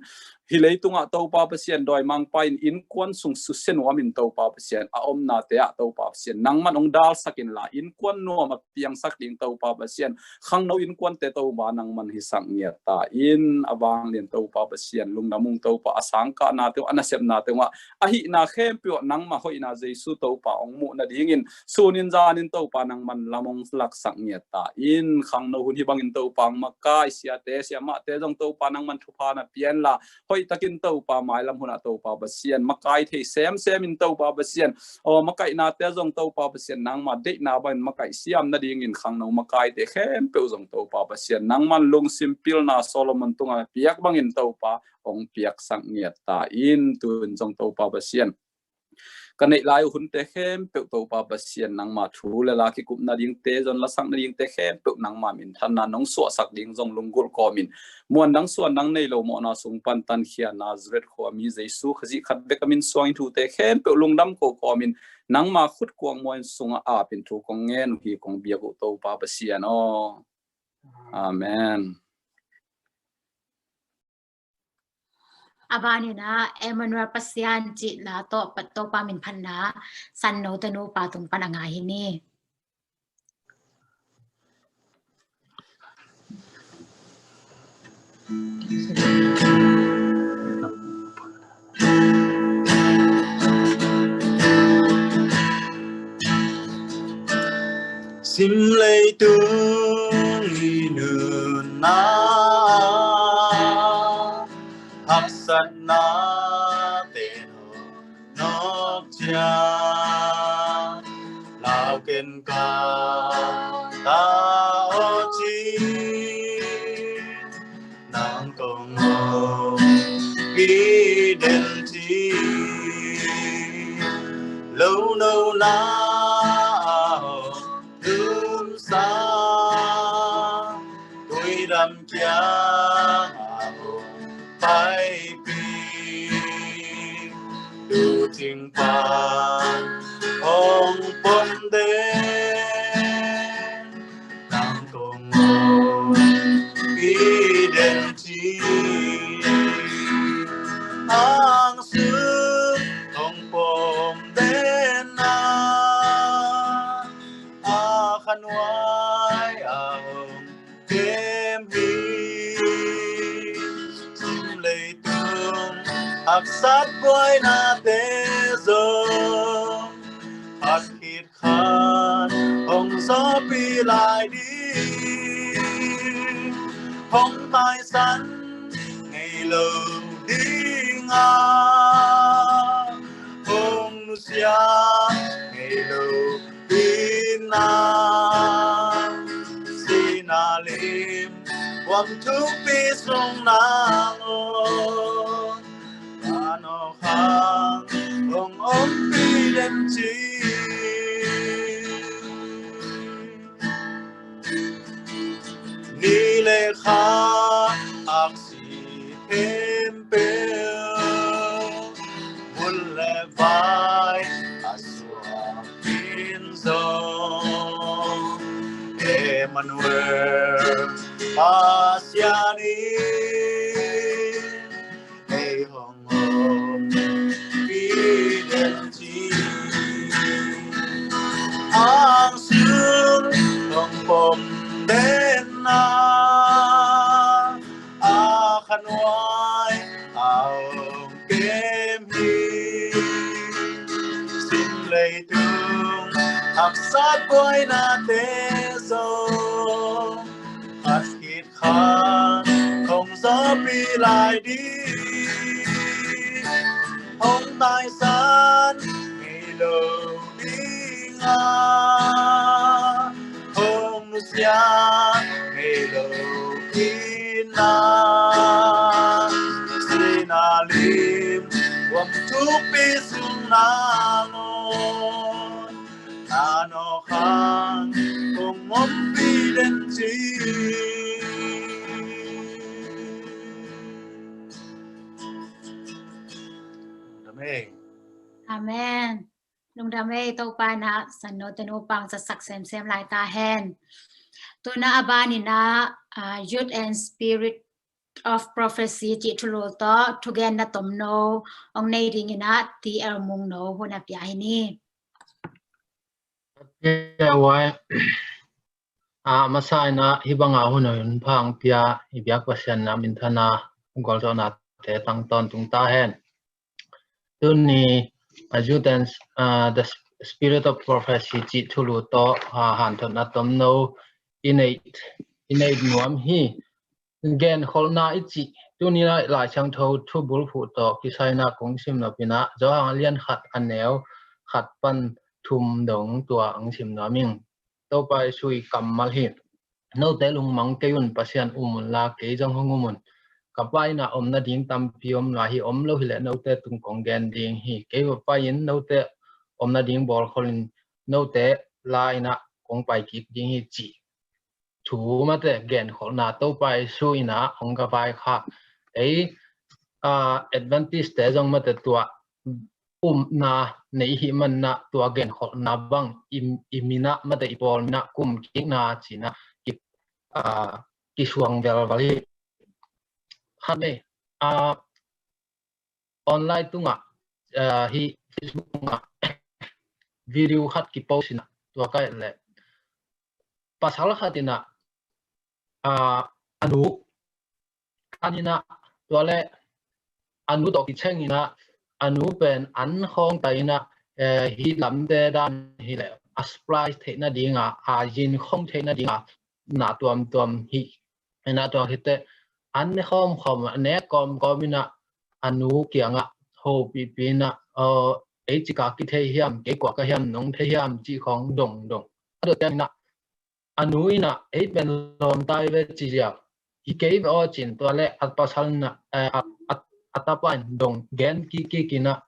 Hih leitungah Topa Pasian, dawimangpa in innkuan sung susia nuamin Topa Pasian, a omnate ah Topa Pasian, nangman hong dalsak inla, innkuan nuam a piangsak ding Topa Pasian, khangno innkuante Topa, nangman hisak ngiat ta in. A vanglian Topa Pasian, lungdam ung Topa, a sangkahnate uh, a nasepnate uh ah, a hihna khempeuh ah nangma hoihna Jesu Topa hong muh nadingin, sunin zanin Topa, nangman lam hong laksak ngiat ta in. Khangno hun hih bangin Topa, hong makai siate, siamahte zong Topa, nangman thupha na pia inla, hoihtakin Topa, mailam hunah Topa Pasian, makai thei semsemin Topa Pasian, aw, makaihnate zong Topa Pasian, nangma deihna bangin makaih siam nadingin khangno makaite khempeuh zong Topa Pasian, nangman lungsim pilna Solomon tungah piak bangin Topa, hong piaksak ngiat ta in. Tun zong Topa Pasian, ka neih lai uh hunte khempeuh Topa Pasian, nangma thu le la kikupna dingte, zon lasak nadingte khempeuh nangma minthanna nong suahsak ding zong lunggulh kawmin, muan dang suan dang nei lo mawhna sung pan tankhia Nazareth khuami Jesu Khazih khat bek a min suangin thute khempeuh lungdam ko kawmin, nangma khut kuang muan sungah apin thu kong ngen uh hi, kong biak uh Topa Pasian aw. Amen. A banin ah Emmanuel Pasian cih la tawh Topa minphatna Sanno tanu pa tung pan a ngai hi ni. Sim leitung i nunna, haksatnate nawk ciang, lau ken ka ta aw ci, nang kong om pi den ci, lo no na a hong tumsa, tuidam kiang a hong paipih, tu cing pan hong pom den, nang kong om pi den ci, hang suk hong pom den na, a khanuai a hong kem hi. Sim leitung haksat buainate zong, khat khit khat hong zawpi lai ding, hong taisan ngei lo ding a, hong nusia ngei lo ding na, sihna lim huam thupi sung nang aw, a nawk hang hong ompih den ci. Ni le kha aksi khempeuh, bul le vai a suak in zong, em Emmanuel, Pasian in ei hong ompih den ci. Hang sung hong pom den a, a khanuai a hong kem hi. Sim leitung haksat buainate zong khat khit khan hong zawhpih lai ding. Hong taisan ngei lo ding a, hong nusia ngei lo ding a, sihna lim huam thukpi sung nangawn a nawk hang hong ompih den ci. Amen. Amen. Lungdam ei, Topa in a san no te nu pang za sak semsem lai ta hen. Tuna a ban in a, ah, Youth and Spirit of Prophecy cih thulu tawh thugen na tomno hong nei ding in a T L Mung no hun a pia hi ni. Pia uai. A masa in a hih bang a hun a hun pha hong pia i biak Pasian na minthanna gualzawhnate tang tawntung ta hen. Tuni a Youth and, ah, the Spirit of Prophecy cih thulu tawh, ah, hanthotna tomno i nei, i nei nuam hi. Genkholhna i cih tuni Lai Siangtho thubulphuh tawh kisai in a kong sim nop in a Johan a lian khat a neu khat pan thum dong tua hong sim nuam ing. Topa Jesu i kammal hi. Note lungmang kei un, Pasian um unla kei zong hong um un. Ka Pa inn ah om nading tampi om lai hi, om lo hileh note tung kong gen ding hi. Kei va pai-in note om nading bawlkholin note la-in ah kong pai kik ding hi, cih thu mate genkholhna Topa Jesu in ah hong ka vaikhak. Ei, ah, Adventist-te zong mate tua upna nei hih manin ah tua genkholhna bang i, i min ah mate i pawl min ah kum kikna ci-in ah ki, ah, kisuang velval hi. Khat nei, ah, online tungah, ah, hih Facebook tungah video khat kipost in ah tua ka et leh pasal khat in ah, ah, a nu kan in ah, tua leh a nu tawh kicheng in ah, a nu pen an khawng ta in ah, eh, hih lamte dan hileh a supply theih nading a, a yin khawng theih nading a na tuamtuam hi. In ah tua khit teh an ne khawmkhawm, a nek kawmkawm in ah a nu kiangah hopihpih in ah, aw, ei cika kithei hiam, kei kua ka hiam nong thei hiam cih khawng dongdong a dot ciangin ah a nu in ah ei pen lawmta hi ve ci ziau hi kei ve aw ci-in tua leh a pasal in ah, eh, a, a, a tapa in dong gen kikkik in ah,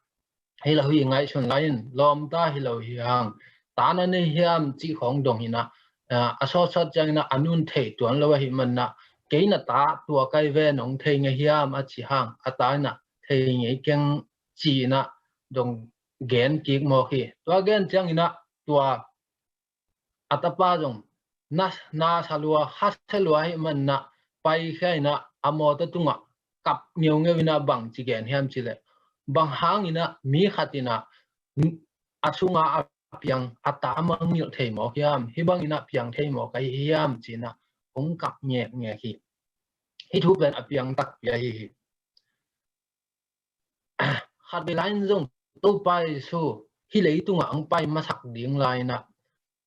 hi lo hi, ngaihsun lai in, lawmta hi lo hi hang, ta na nei hiam cih khawng dong in ah, ah, a sawtsawt ciangin ah a nu in thei tuan lo ahih manin ah, kei na ta tua ka hi ve, nong thei ngei hiam a cih hang a ta in ah thei ngei keng ci-in ah dong gen kik mawk hi. Tua gen ciangin ah tua a tapa zong na, na sa lua, ha sa lua ahih manin ah paikhia in ah a mawtaw tungah kap ngeungeu in ah bang ci gen hiam cih leh, bang hangin ah mi khat in ah a sungah a piang a ta a mangngilh thei mawk hiam, hih bangin ah piang thei mawk ahi hiam ci-in ah hong kap ngekngek hi. Hih thu pen a piang takpi ahi hi. Khatvei lai-in zong Topa Jesu hih leitungah hong pai masak ding lai-in ah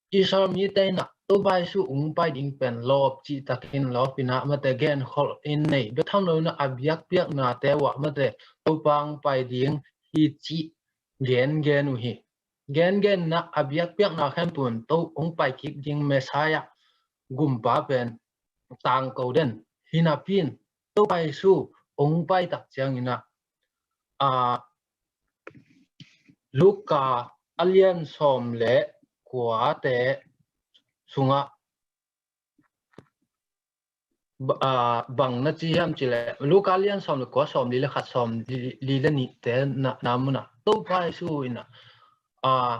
Israel mite in ah Topa Jesu hong pai ding pen lawp cihtakin lawp in ah mate genkholh in nei bek tham lo in ah a biakpiaknate uh ah mate Topa hong pai ding hi cih gengen uh hi. Gengen in ah a biakpiakna khempeuh in To hong pai kik ding Messiah gumpa pen tangko den hi napi in Topa Jesu hong pai tak ciangin ah, ah, Luka a lian sawm le kuate sungah ba-, ah, bang na ci hiam cih leh Luka a lian sawm le kua, sawm li le khat, sawm li, li le nihte na, na mun ah Topa Jesu in ah, ah,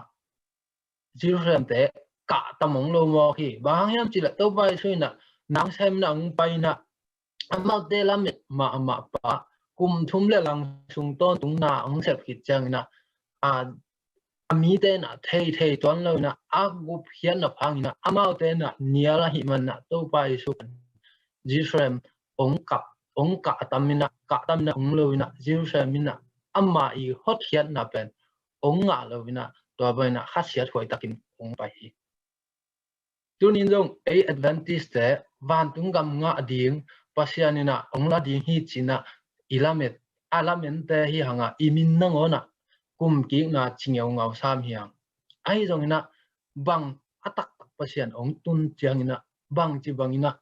Jerusalem-te kah tam hong lo mawk hi. Bang hang hiam cih leh Topa Jesu in ah nang sem in ah hong pai in ah amaute lamet mahmah pa, kum thum le lang sung tawntung na hong sep khit ciangin ah, a, a mite in ah thei thei tuan lo in ah, a gupkhiatna phang in ah amaute in ah nial ahih man in ah Topa Jesu Jerusalem hong kah, hong kah tam in ah, kah tam in ah hong lo in ah Jerusalem in ah ama i hotkhiatna pen hong ngah lo in ah tua bang in ah khasiat huai takin hong pai hi. Tunin zong ei Adventist-te vantung gam ngah ding Pasian in ah hong la ding hi ci-in ah i lamet, a lamente hi hang a, i min nangawn ah kumkikna ci ngeungau sam hi hang. Ahi zongin ah bang a taktak Pasian hong tun ciangin ah bangci bangin ah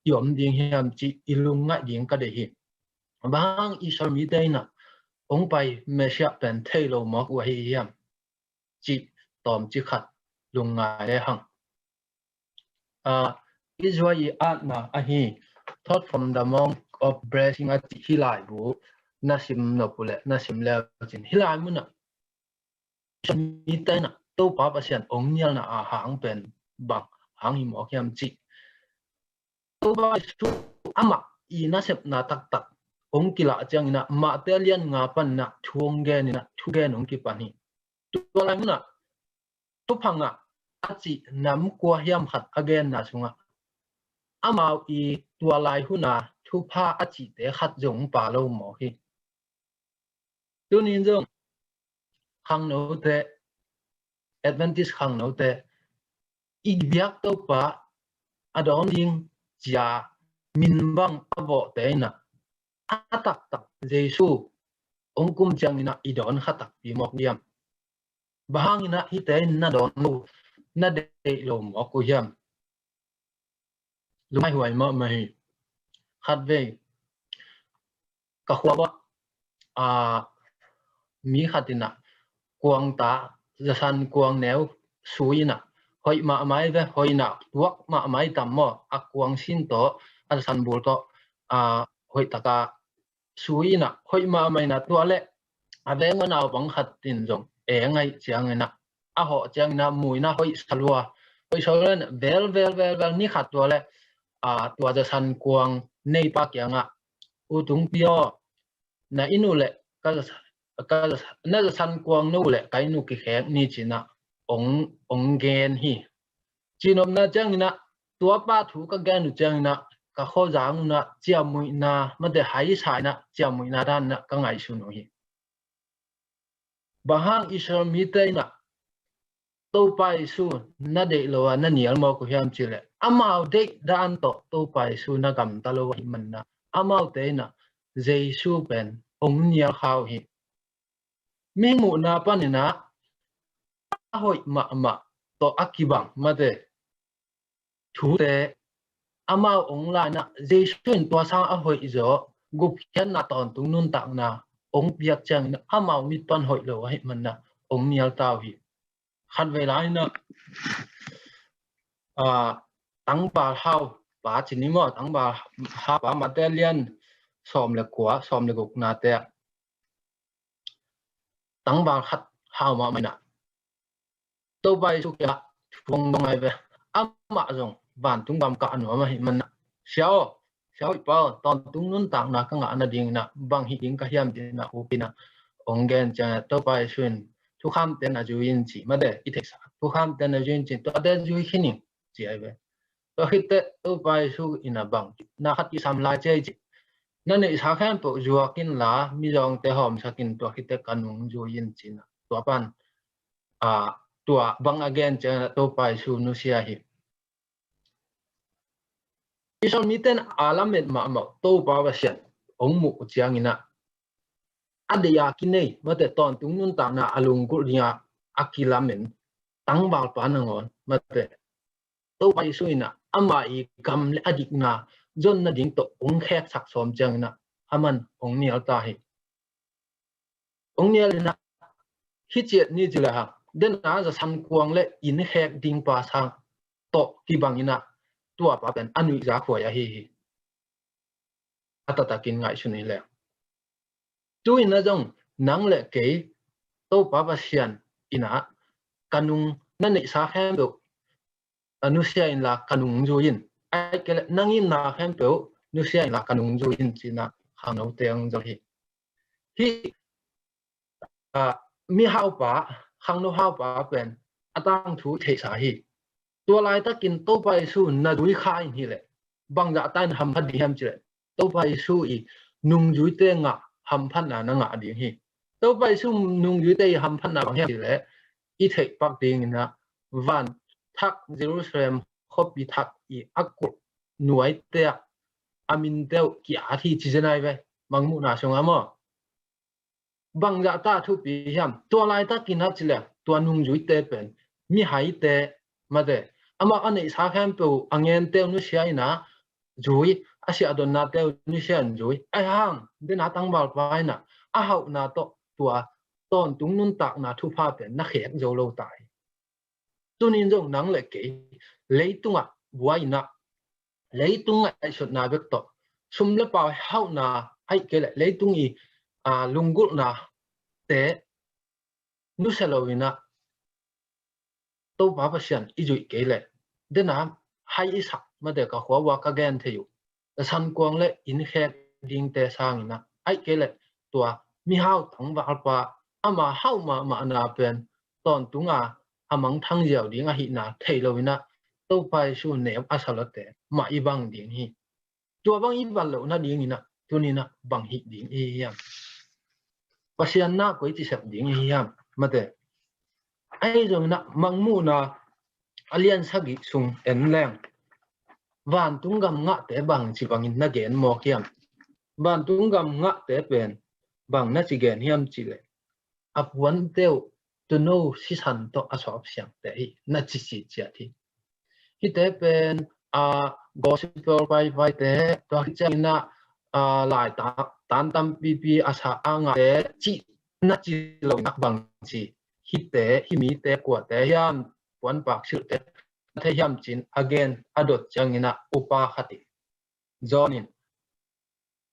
i om ding hiam cih i lungngaih ding ka deih hi. Bang hang Israel mite in ah hong pai Messiah pen thei lo mawk uh ahi hiam cih tawmcik khat lungngai le hang. Ah, Israel i atna ahi Thought from the Mount of Blessing a cih hih laibu na sim nop uh leh, na sim le uh cin, hih lai mun ah Israel mite in ah Topa Pasian hong nialna a hang pen bang hang hi mawk hiam cih, Topa Jesu amah i nasepna taktak hong kilah ciangin ah Mate lian nga pan in ah thu hong gen in ah thugen hong kipan hi. Tua lai mun ah thupha ngah a cih nam kua hiam khat a genna sungah amau i tua lai hun a thupha a cihte khat zong pha lo mawk hi. Tunin zong khangnote, Adventist khangnote, i biak Topa a dawn ding cia min bang a vawhte in ah a taktak Jesu hong kum ciangin ah i dawn kha takpi mawk diam? Bang hangin ah hihte in na dawn lo, na deih lo mawk uh hiam? Lungngaih huai mahmah hi. Khatvei ka khua uah, a, mi khat in ah kuang ta, zasan kuang neu sui in ah, hoih mahmah hi ve, hoih in ah tuak mahmah hi tam maw, a kuang sin tawh, a zasan bul tawh, a, hoih taka sui in ah, hoih mahmah in ah tua leh a veng a naupang khat in zong eng ahih ciangin ah, a hawh ciangin ah mu in ah hoih sa lua, hoih sa lua in ah vel vel vel vel ni khat tua leh, a, tua zasan kuang neipa kiangah, "U Tungpi aw, na inn uh leh ka, ka, na zasan kuang no uh leh ka inn uh kikhek ni," ci-in ah hong, hong gen hi. Cihnopna ciangin ah tuapa thu ka gen uh ciangin ah ka khuazang un ah ciamnuihna, mate, haisa in ah ciamnuihna dan in ah ka ngaihsun uh hi. Bang hang Israel mite in ah Topa Jesu na deih lo a na nial mawk uh hiam cih leh, amau deih dan tawh Topa Jesu na gamta lo ahih man in ah amaute in ah Jesu pen hong nial kha uh hi. Mihing muhna panin ah a hoih mahmah tawh a kibang, mate, thute amau hong la in ah Jesu in tua sang a hoih zaw, gupkhiatna, tawntung nuntakna hong piak ciangin ah amau mit pan hoih lo ahih man in ah hong nial ta uh hi. Khatvei lai in ah, a, Tangval Hau pa ci ni maw, Tangval Hau pa, Mate lian sawm le kua, sawm le guknate ah tangval khat hau mahmah in ah Topa Jesu kiangah thu hong dong hi ve. Amah zong vantung gam kah nuam ahih man in ah, "Sia aw, Sia hoih pa aw, tawntung nuntakna ka ngah nading in ah bang hih ding ka hiam?" ci-in ah up in ah hong gen ciangin ah Topa Jesu in, "Thukhamte na zui in," ci, mate, i theihsa, "Thukhamte na zui in," ci, "Tuate zui khin in," ci hi ve. Tua khit teh Topa Jesu in ah bang, "Na khat kisam lai ciai," ci, "Na neihsa khempeuh zuak inla mizawngte hawmsak in, tua khit teh ka nung zui in," ci-in ah tua pan, a, tua bang a gen ciangin ah Topa Jesu nusia hi. Israel mite in a lamet mahmah Topa Pasian hong muh uh ciangin ah a deih a kinei, mate, tawntung nuntakna a lunggulh ding a a kilamen tangvalpa nangawn, mate, Topa Jesu in ah ama i gam le a dikna zon nading tawh hong kheksak sawm ciangin ah aman hong nial ta hi. Hong nial in ah, "Hih ciat ni," ci lehang, "Den a zasan kuang le inn khek dingpa sang tawh kibang in ah tuapa pen a nuihzak huai ahi hi," a taktakin ngaihsun hi leng. Tu-in ah zong nang le kei Topa Pasian in ah ka nung, na neihsa khempeuh a, nusia inla ka nung zui in. Ahih kei leh na ngimna khempeuh nusia inla ka nung zui in ci-in ah khangnote hong zol hi. Hih, a, mihaupa, khangno haupa pen a tangthu i theihsa hi. Tua laitakin Topa Jesu na zui kha in hileh bangzah ta in hamphat ding hiam cih leh Topa Jesu i nungzuite ngah hamphatna na ngah ding hi. Topa Jesu nungzuite i hamphatna bang hiam cih leh i theih pak dingin ah van thak Jerusalem khuapi thak i a kulh nuaite ah a minte uh ki-at hi ci zen ai ve, Mangmuhna sungah maw. Bangzah ta thupi hiam, tua laitakin ah cih leh tua nungzuite pen mihaite mate, amau a neihsa khempeuh a ngente uh nusia in ah zui, a siahdonnate uh nusia in zui. Ahi hang den a tangvalpa in ah a hauhna tawh tua tawntung nuntakna thupha pen na khek zo lo ta hi. Tuni-in zong nang le kei leitungah buai in ah, leitung ngaihsutna bek tawh, sum le pai hauhna, ahih kei leh leitung i, a, lunggulhnate nusia lo in ah Topa Pasian i zuih kei leh den a hai i sak mate, ka khua ua ka gen thei uh, ka sankuang le inn khek dingte sangin ah, ahih kei leh tua mihau tangvalpa ama hauh mahmahna pen tawntung a, a mangthang ziau ding ahihna thei lo in ah Topa Jesu neu a sa lote mah i bang ding hi. Tua bang i bang loh nadingin ah tuni-in ah bang hih ding i hi hiam? Pasian na koici sep ding i hi hiam? Mate. Ahi zongin ah Mangmuhna a lian sagih sung en leng, vantung gam ngahte bangci bangin na gen mawk hiam? Vantung gam ngahte pen bang na ci gen hiam cih leh, a puante uh tuuno sisan tawh a sawpsiangte hi, na ci ci ciat hi. Hihte pen, a, gospel paipaite, tua khit ciangin ah, a, lai ta-, tan tampipi a sa a ngahte cih na ci lo in ah bangci, hihte, hih mite kuate hiam, puanpak silhte na thei hiam ci-in a gen a dot ciangin ah upa khat in, John in,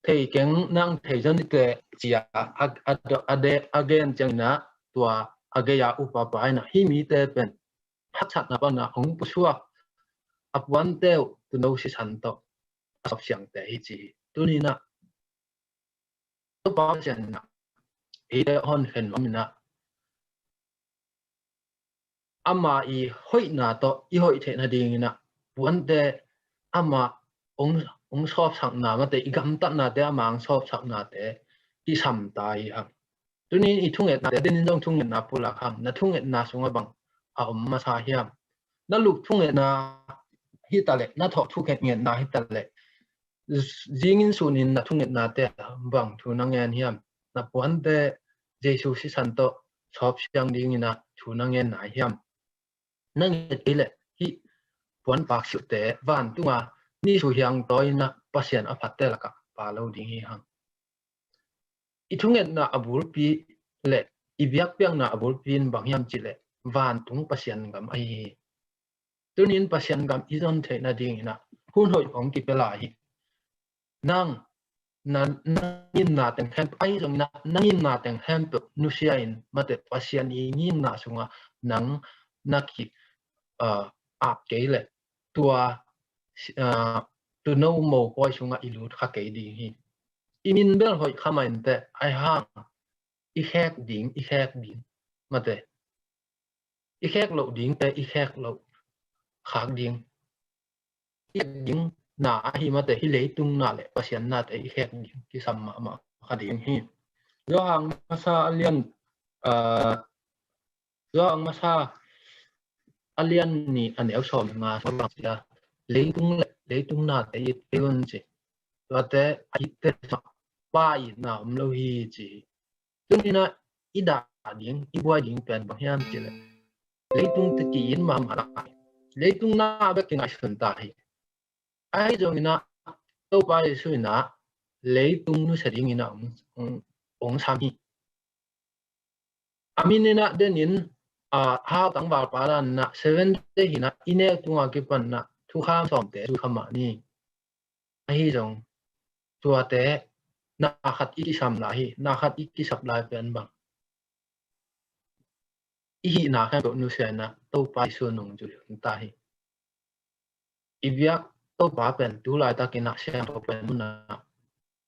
thei keng, nang thei zaw ni teh ci-a a, a, a, a gen ciangin ah tua a gei-a upapa in ah hih mite pen haksatna pana hong pusuak, a puante uh tuuno sisan tawh a sawpsiangte hi ci hi. Tuni-in ah Topa Pasian in ah eite hong khen nuam in ah ama i hoihna tawh i hoih theih nadingin ah puante ama hong, hong sawpsakna mate, i gamtatnate ama hong sawpsaknate kisam ta hi hang. Tuni-in i thungetnate, den in zong thungetna pulak hang, na thungetna sungah bang a om masa hiam? Na lup thungetna hi taleh, na thawh thungetna hi taleh, zingin sunin na thungetnate ah bang thu na ngen hiam? Na puante Jesu sisan tawh sawpsiang dingin ah thu na ngen nai hiam? Na nget kei leh hih puanpak silhte vantung a nisuh hiang tawi-in ah Pasian a phatte lakah pha lo ding hi hang. I thungetna a bulpi le i biakpiakna a bulpi in bang hiam cih leh vantung Pasian gam ahi hi. Tuni-in Pasian gam i zon theih nadingin ah hun hoih hong kipia lai hi. Nang, na, na ngimna teng khempeuh, ahi zongin ah na ngimna teng khempeuh nusia in mate, Pasian i ngimna sungah nang na ki, ah, ap kei leh tua, ah, tuuno mopawi sungah i lut kha kei ding hi. I min bel hoih kha mah inteh, ahi hang i khek ding, i khek ding mate, i khek loh dingte i khek loh khak ding, i khek ding na ahi mate, hih leitung na le Pasian nate i khek ding kisam mahmah kha ding hi. Johan masa a lian, ah, Johan masa a lian nih a neu sawm le nga sung bang ci a, leitung le, leitung nate it kei un ci. Tuate a itte sungah Pa itna om lo hi ci hi. Tuni-in ah i dah ding, i buai ding pen bang hiam cih leh leitung te ki-it mahmah lai, leitung na bek kingaihsun ta hi. Ahi zongin ah Topa Jesu in ah leitung nusia dingin ah hong, hong, hong sam hi. A min in ah den in, ah, hau tangvalpa dan in ah Seventh Day hi in ah i neu tungah kipan in ah thukham sawmte zui kha mah ni. Ahi zong tuate na khat i kisam lai hi. Na khat i kisap lai pen bang, i hihna khempeuh nusia in ah Topa Jesu nungzui hun ta hi. i biak Topa pen tu laitakin ah siangtho pen munah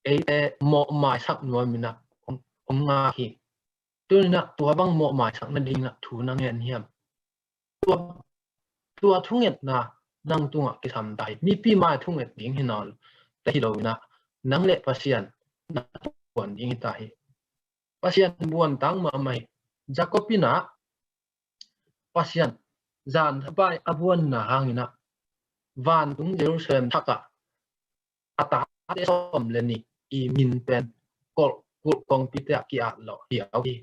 eite mawhmaisak nuam inah om, om ngak hi. Tuninah tua bang mawhmaisak nadinginah thu na ngen hiam? Tua, tua thungetna nang tungah kisam ta hi. Mipi mai thunget ding hi nawn te hi lo inah nang le Pasian na tuan ding hi ta hi. Pasian buan tang mahmah hi. Jacob inah Pasian zan thapai a buanna hanginah vantung Jerusalem thakah a tate sawm le nih i min pen kulh, kulh kongpite ah ki-at lawh hiau hi.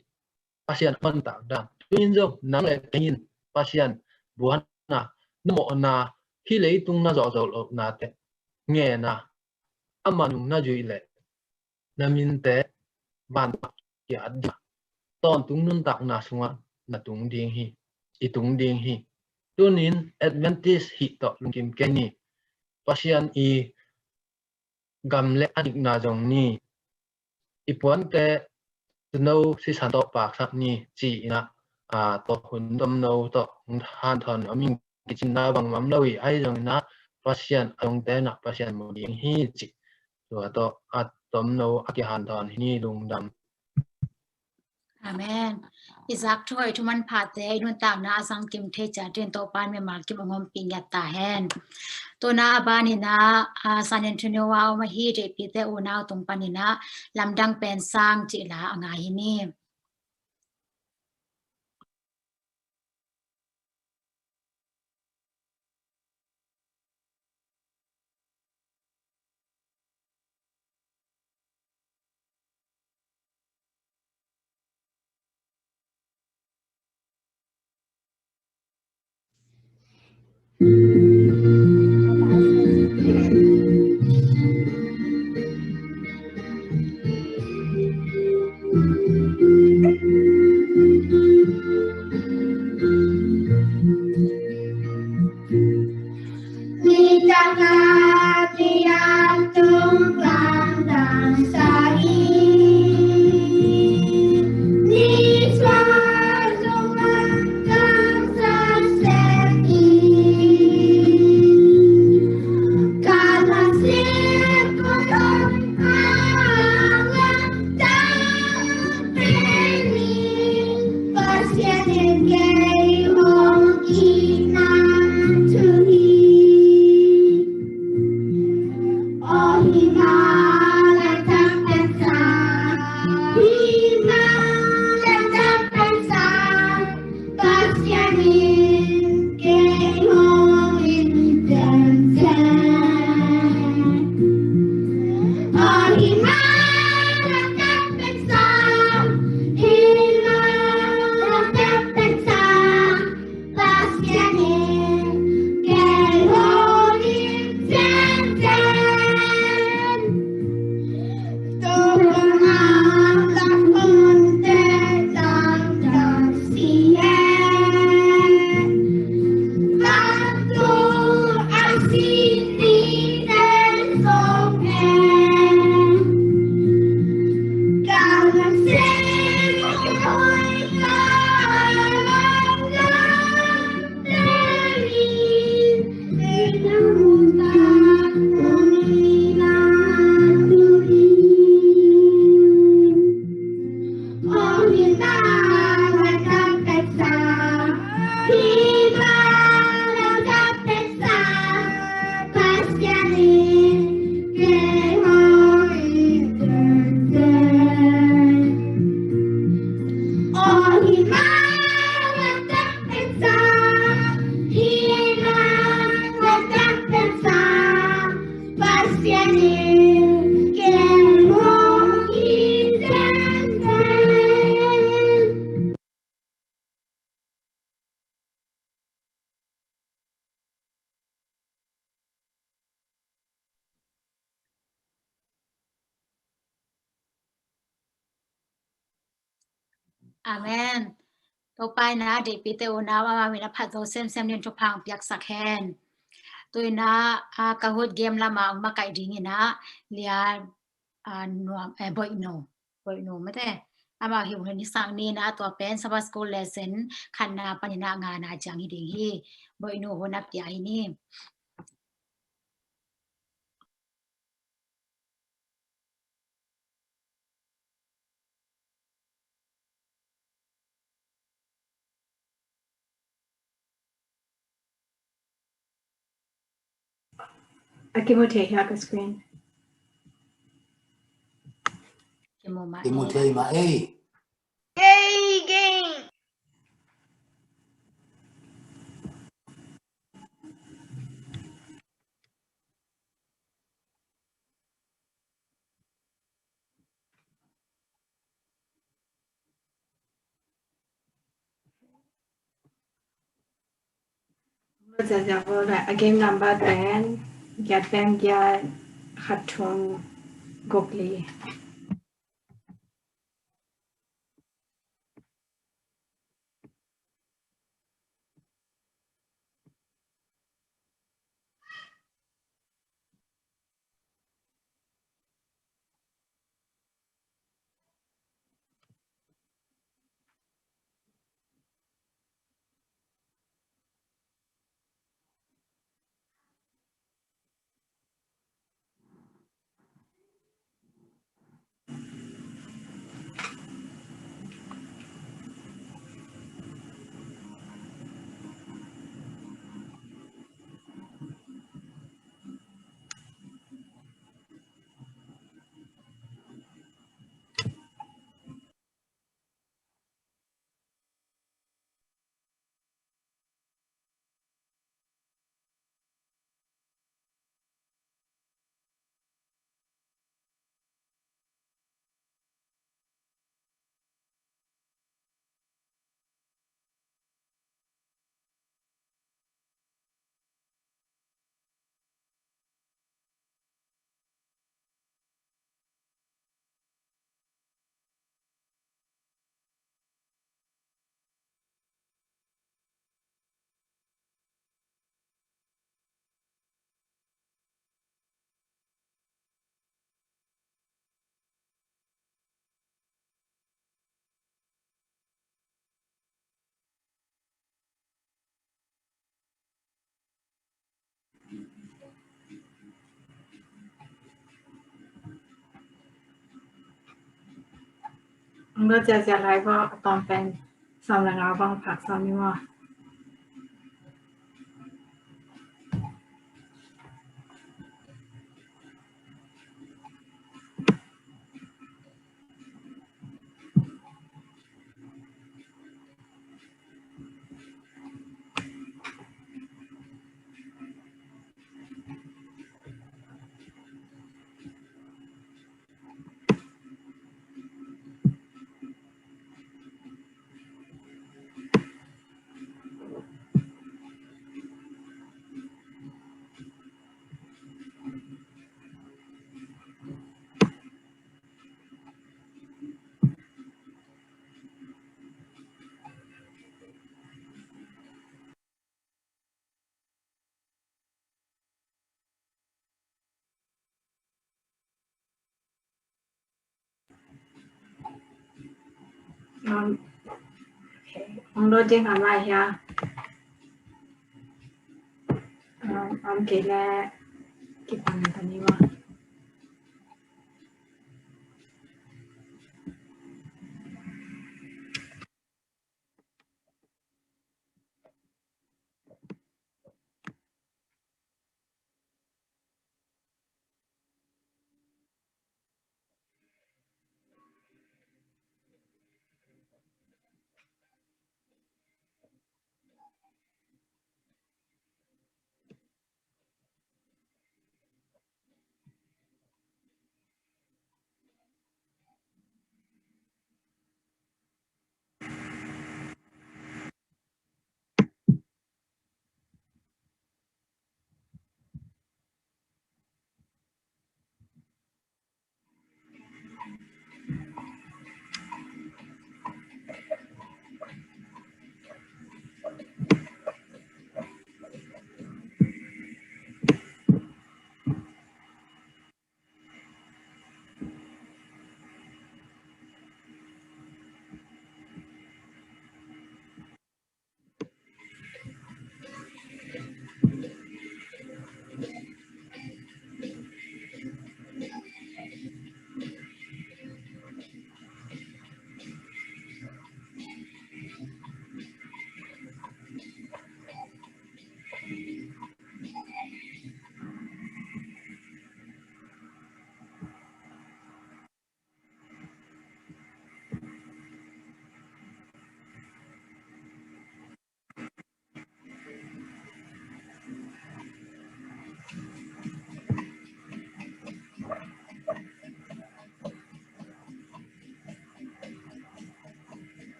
Pasian a mantak dan. Tunin zong nang le kei in Pasian buanna, na mawhna, hih leitung na zawhzawh lohnate ngena a manung na zuih leh na minte vantung ah ki-at ding, tawntung nuntakna sungah na tung ding hi, i tung ding hi. Tunin Adventist hih tawh lungkim kei ni. Pasian i gam le a dikna zong ni. I puante tuuno sisan tawh paksak ni ci-inah, aa, tawh hun tomno tawh hong hanthawn om ing, kicinna bangmah om lo hi. Ahi zonginah Pasian a dongte inah Pasian mu ding hi ci. Tua tawh a tomno a kihanthawn hi ni. Lungdam. Amen. I zak thuhoih thuman phate i nuntakna a zangkim thei ciat dingin Topa'n mimal kim a ngawmpih ngiat ta hen. Tuna a baninah, a, San Antonio a om ahi deihpite unau tung paninah Lamdang Pen Sang cih la a ngai hi ni. Amen. Topa in a deihpihte unau amau in a phat zo semsem dingin thupha hong piaksak hen. Tu in a, a, Kahoot game lamah hong makaih dingin a, Lia, a, Nuam, eh, Boihnu, Boihnu mate. Amau hi hong hi sang ni in a, tua pen Sabbath School lesson khatna panin a ngana ciang hi ding hi. Boihnu hun a pia hi ni. A kimu thei hia ka screen? Kimu mah. Kimu thei mah ei. Yay, game! Ziazia vawlei a game number ten, giat pen giat, khat thum guk li. Ang lo cia cia lai bo a tawm pen sawm le nga bang phak sawm ni maw. Um, okay. Ang loading a mai hia. Um, um, kei le kipan na tani wa.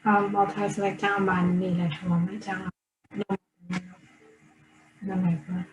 Um, I'll try to select down my knee, like, one more time. No, no, no, no.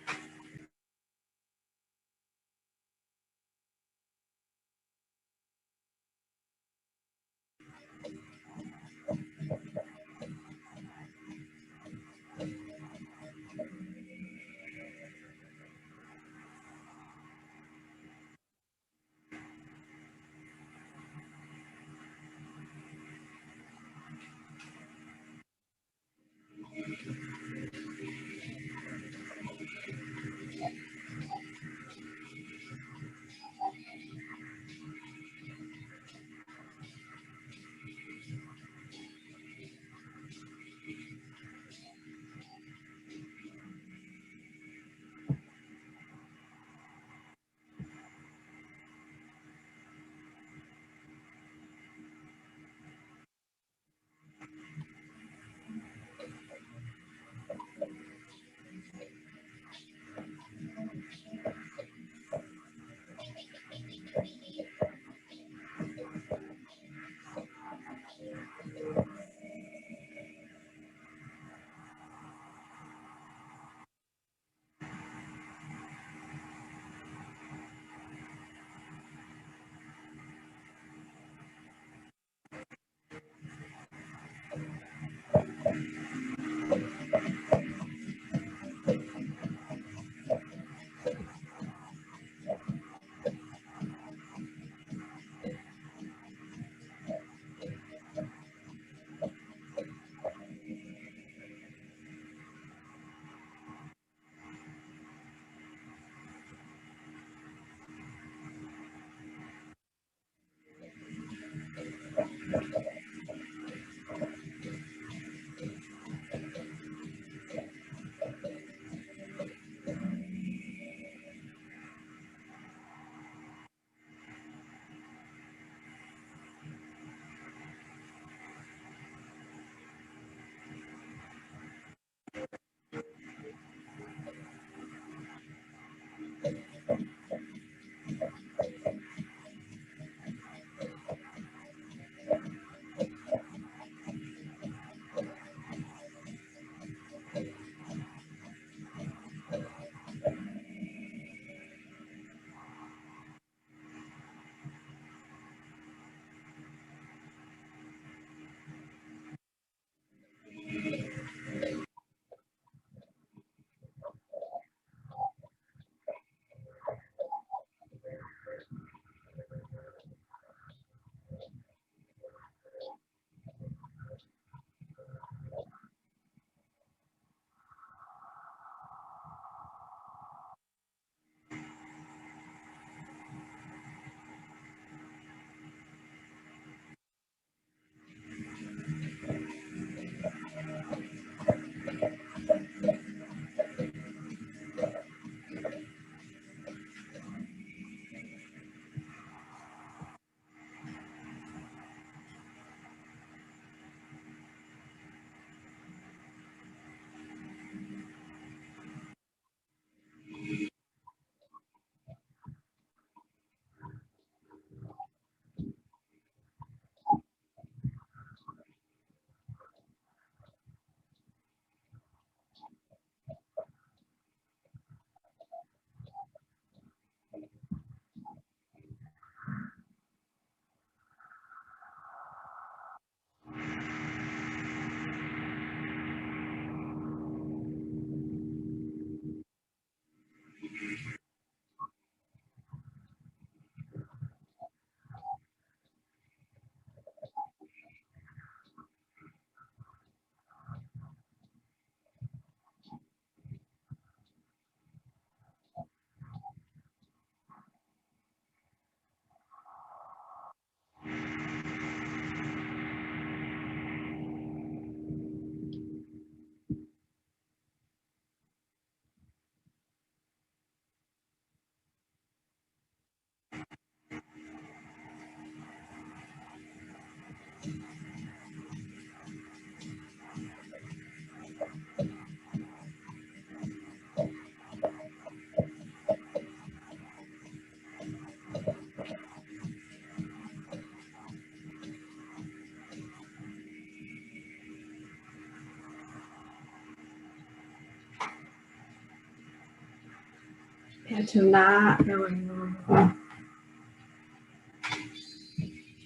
Pia tuna, eh, wai no.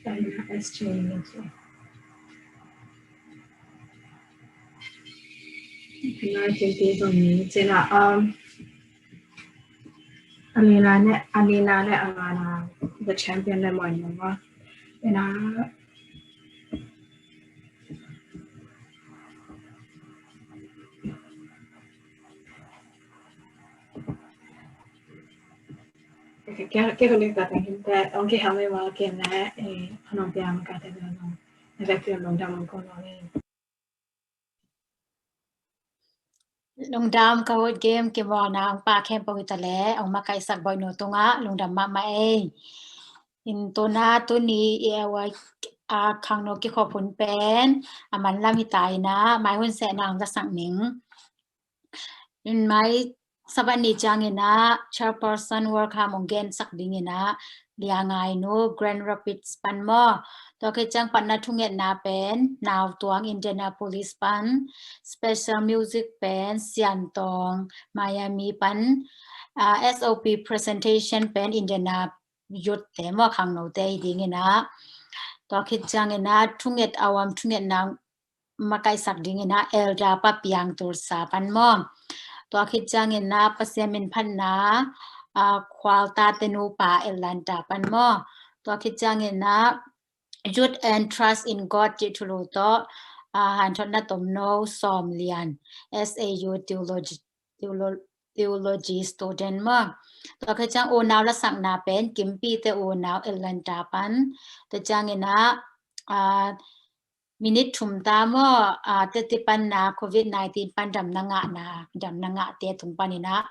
Pia na S J ni so. Pia na tin tin so ni. Cina, um, Alina ne, Alina ne, Alana, the champion ne mo ni mo. Pia na. Ke, ke, ke ko ni ka tang hin te, ong ke hame ma ke na, eh, anong pia ma ka te na, na ka pia long dam ko no ni. Lungdam ka Hut Game kimawl na ong pa khempeuh hi ta leh, ong makaihsak bawi nu tungah lungdam mahmah ei. In tuna tuni i e wai a khangno kikhop hun pen a man lam hi ta in ah, mai hun sehna ong zasak ning. In mai Sabbath ni ciangin ah chairperson welcome ong gensak dingin ah Lia Ngai Nu, Grand Rapids pan maw. Tua khit ciang patna thungetna pen Nau Tuang, Indianapolis pan, special music pen Sian Tawng, Miami pan, ah, S O P presentation pen Indiana youth te maw, khangnote hi dingin ah. Tua khit ciangin ah thunget awam thungetna makaihsak dingin ah Elder Pa Piang, Tulsa pan maw. Tua khit ciangin ah Pasian min phatna, ah, Khualta te nupa, Atlanta pan maw. Tua khit ciangin ah Youth and Trust in God cih thulu tawh, ah, hanthotna tomno Sawm Lian, S A U theology, theolo-, theology student maw. Tua khit ciang unau lasakna pen Kimpi te unau, Atlanta pan. Tua ciangin ah, ah, minute thum ta maw, ah, teti pan na Covid nineteen pan damna ngahna, damna ngahte tung panin ah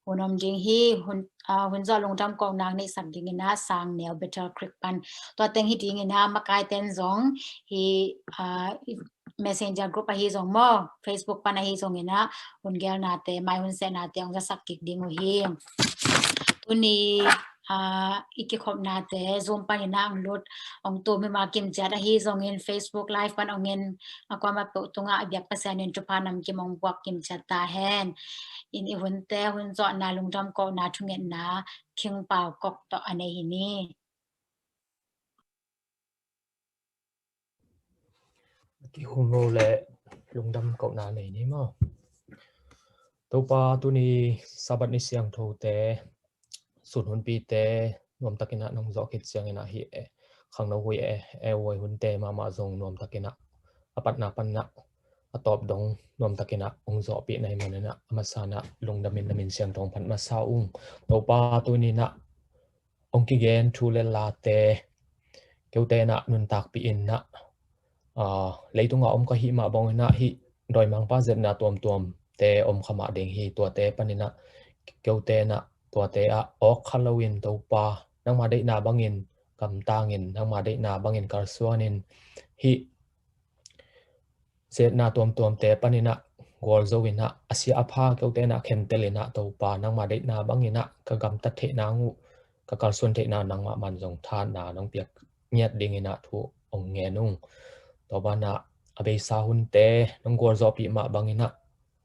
hun om ding hi. Hun, ah, hun zawh lungdam kohna neihsak dingin ah Sang Neu, Battle Creek pan. Tua teng hi dingin ah makai ten zong hi, ah, Messenger group ahi zong maw, Facebook pan ahi zongin ah hun gelnate, mai hun sehnate ong zasak kik ding uh hi. Tuni, ah, i kikhopnate Zoom panin ah ong lut, ong tum hi ma kimciat ahi zongin Facebook Live pan ong en, a kuamah peuh tungah a biak Pasian in thupha namkim ong buak kimciat ta hen. In i hunte hun zawhna lungdam kohna thungetna Khing Pau Kok tawh a nei hi ni. Kikhum lo le lungdam kohna nei ni maw. Topa, tuni Sabbath ni siangthote, sun hunpite nuamtakin ah nong zawh khit ciangin ah hih, eh, khangno hui, eh, eh, huai hunte mahmah zong nuamtakin ah a patna pan ah a tawp dong nuamtakin ah hong zawhpih na hih manin ah a masa in ah lungdamin na min siangtho hong phat masa ung. Topa, tuni in ah hong kigen thu le late keute in ah nuntakpih in ah, ah, leitungah om ka hih mah bangin ah hih dawimangpa zetna tuamtuamte om kha mah ding hi. Tuate panin ah keute in ah tuate ah awk kha loin Topa, nangma deihna bangin gamtangin, nangma deihna bangin kalsuanin hih zetna tuamtuamte panin ah gualzo in ah a sia a pha keute in ah khentel in ah Topa, nangma deihna bangin ah ka gamtat theih nang uh, ka kalsuan theih nang uh nangmah man zong thahatna nong piak ngiat dingin ah thu hong ngen ung. Tua banah a beisa hunte nong gualzawhpih mah bangin ah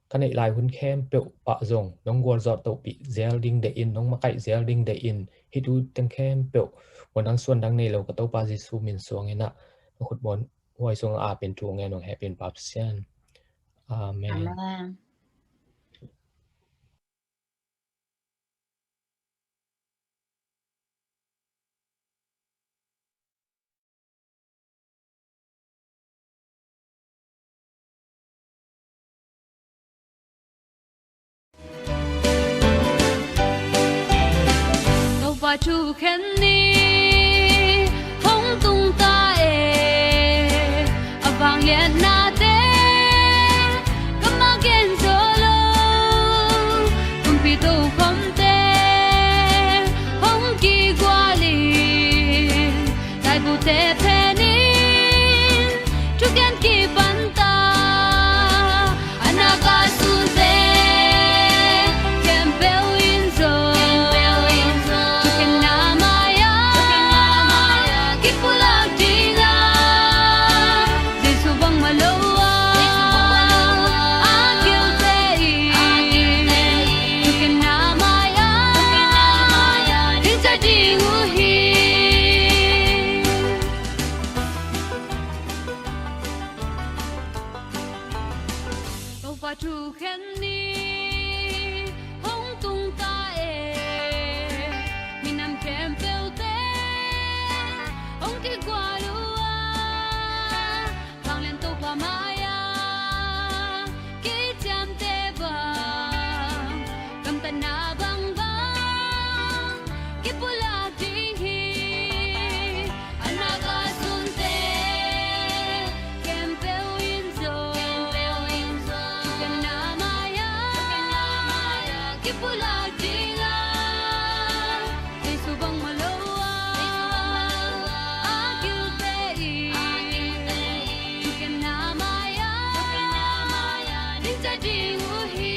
ka neih lai hun khempeuh pah zong nong gualzawh tohpih zel ding deih in, nong makaih zel ding deih in, hih thu teng khempeuh muan dang suan dang nei lo ka Topa Jesu min suangin ah na khutmuan huai sungah apin thu ngen ung, hehpihna Pa Pasian. Amen. Amen. Topa thu khen ni hong tung ta e, a vangliatnate ka magen zo lo, kumpi tokhomte hong kigualin, laibute phenin thugen kibang ta, a na ka sunte khempeuh in zong thukhenna mai-ah kipulak ding a, Jesu bangmah lo a a kilte in thukhenna Na bangbang kipulak ding hi. A nak a sunte khempeuh in zong, thuken na mai-ah kipulak ding a, Jesu bangmah lo a a kilte in, thuken na mai-ah ding ta ding uh hi.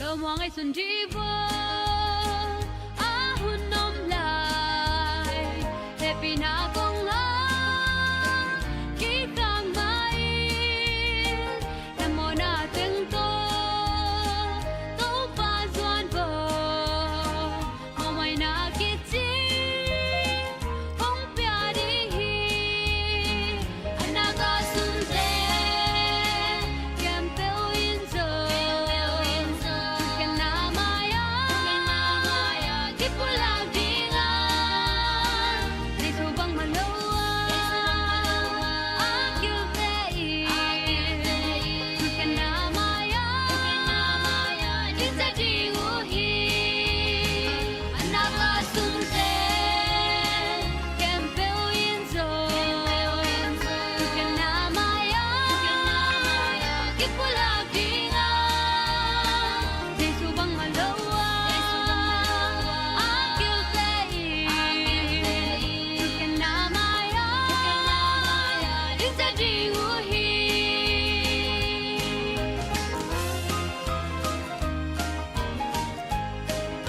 Tomuang ei sun dih vua.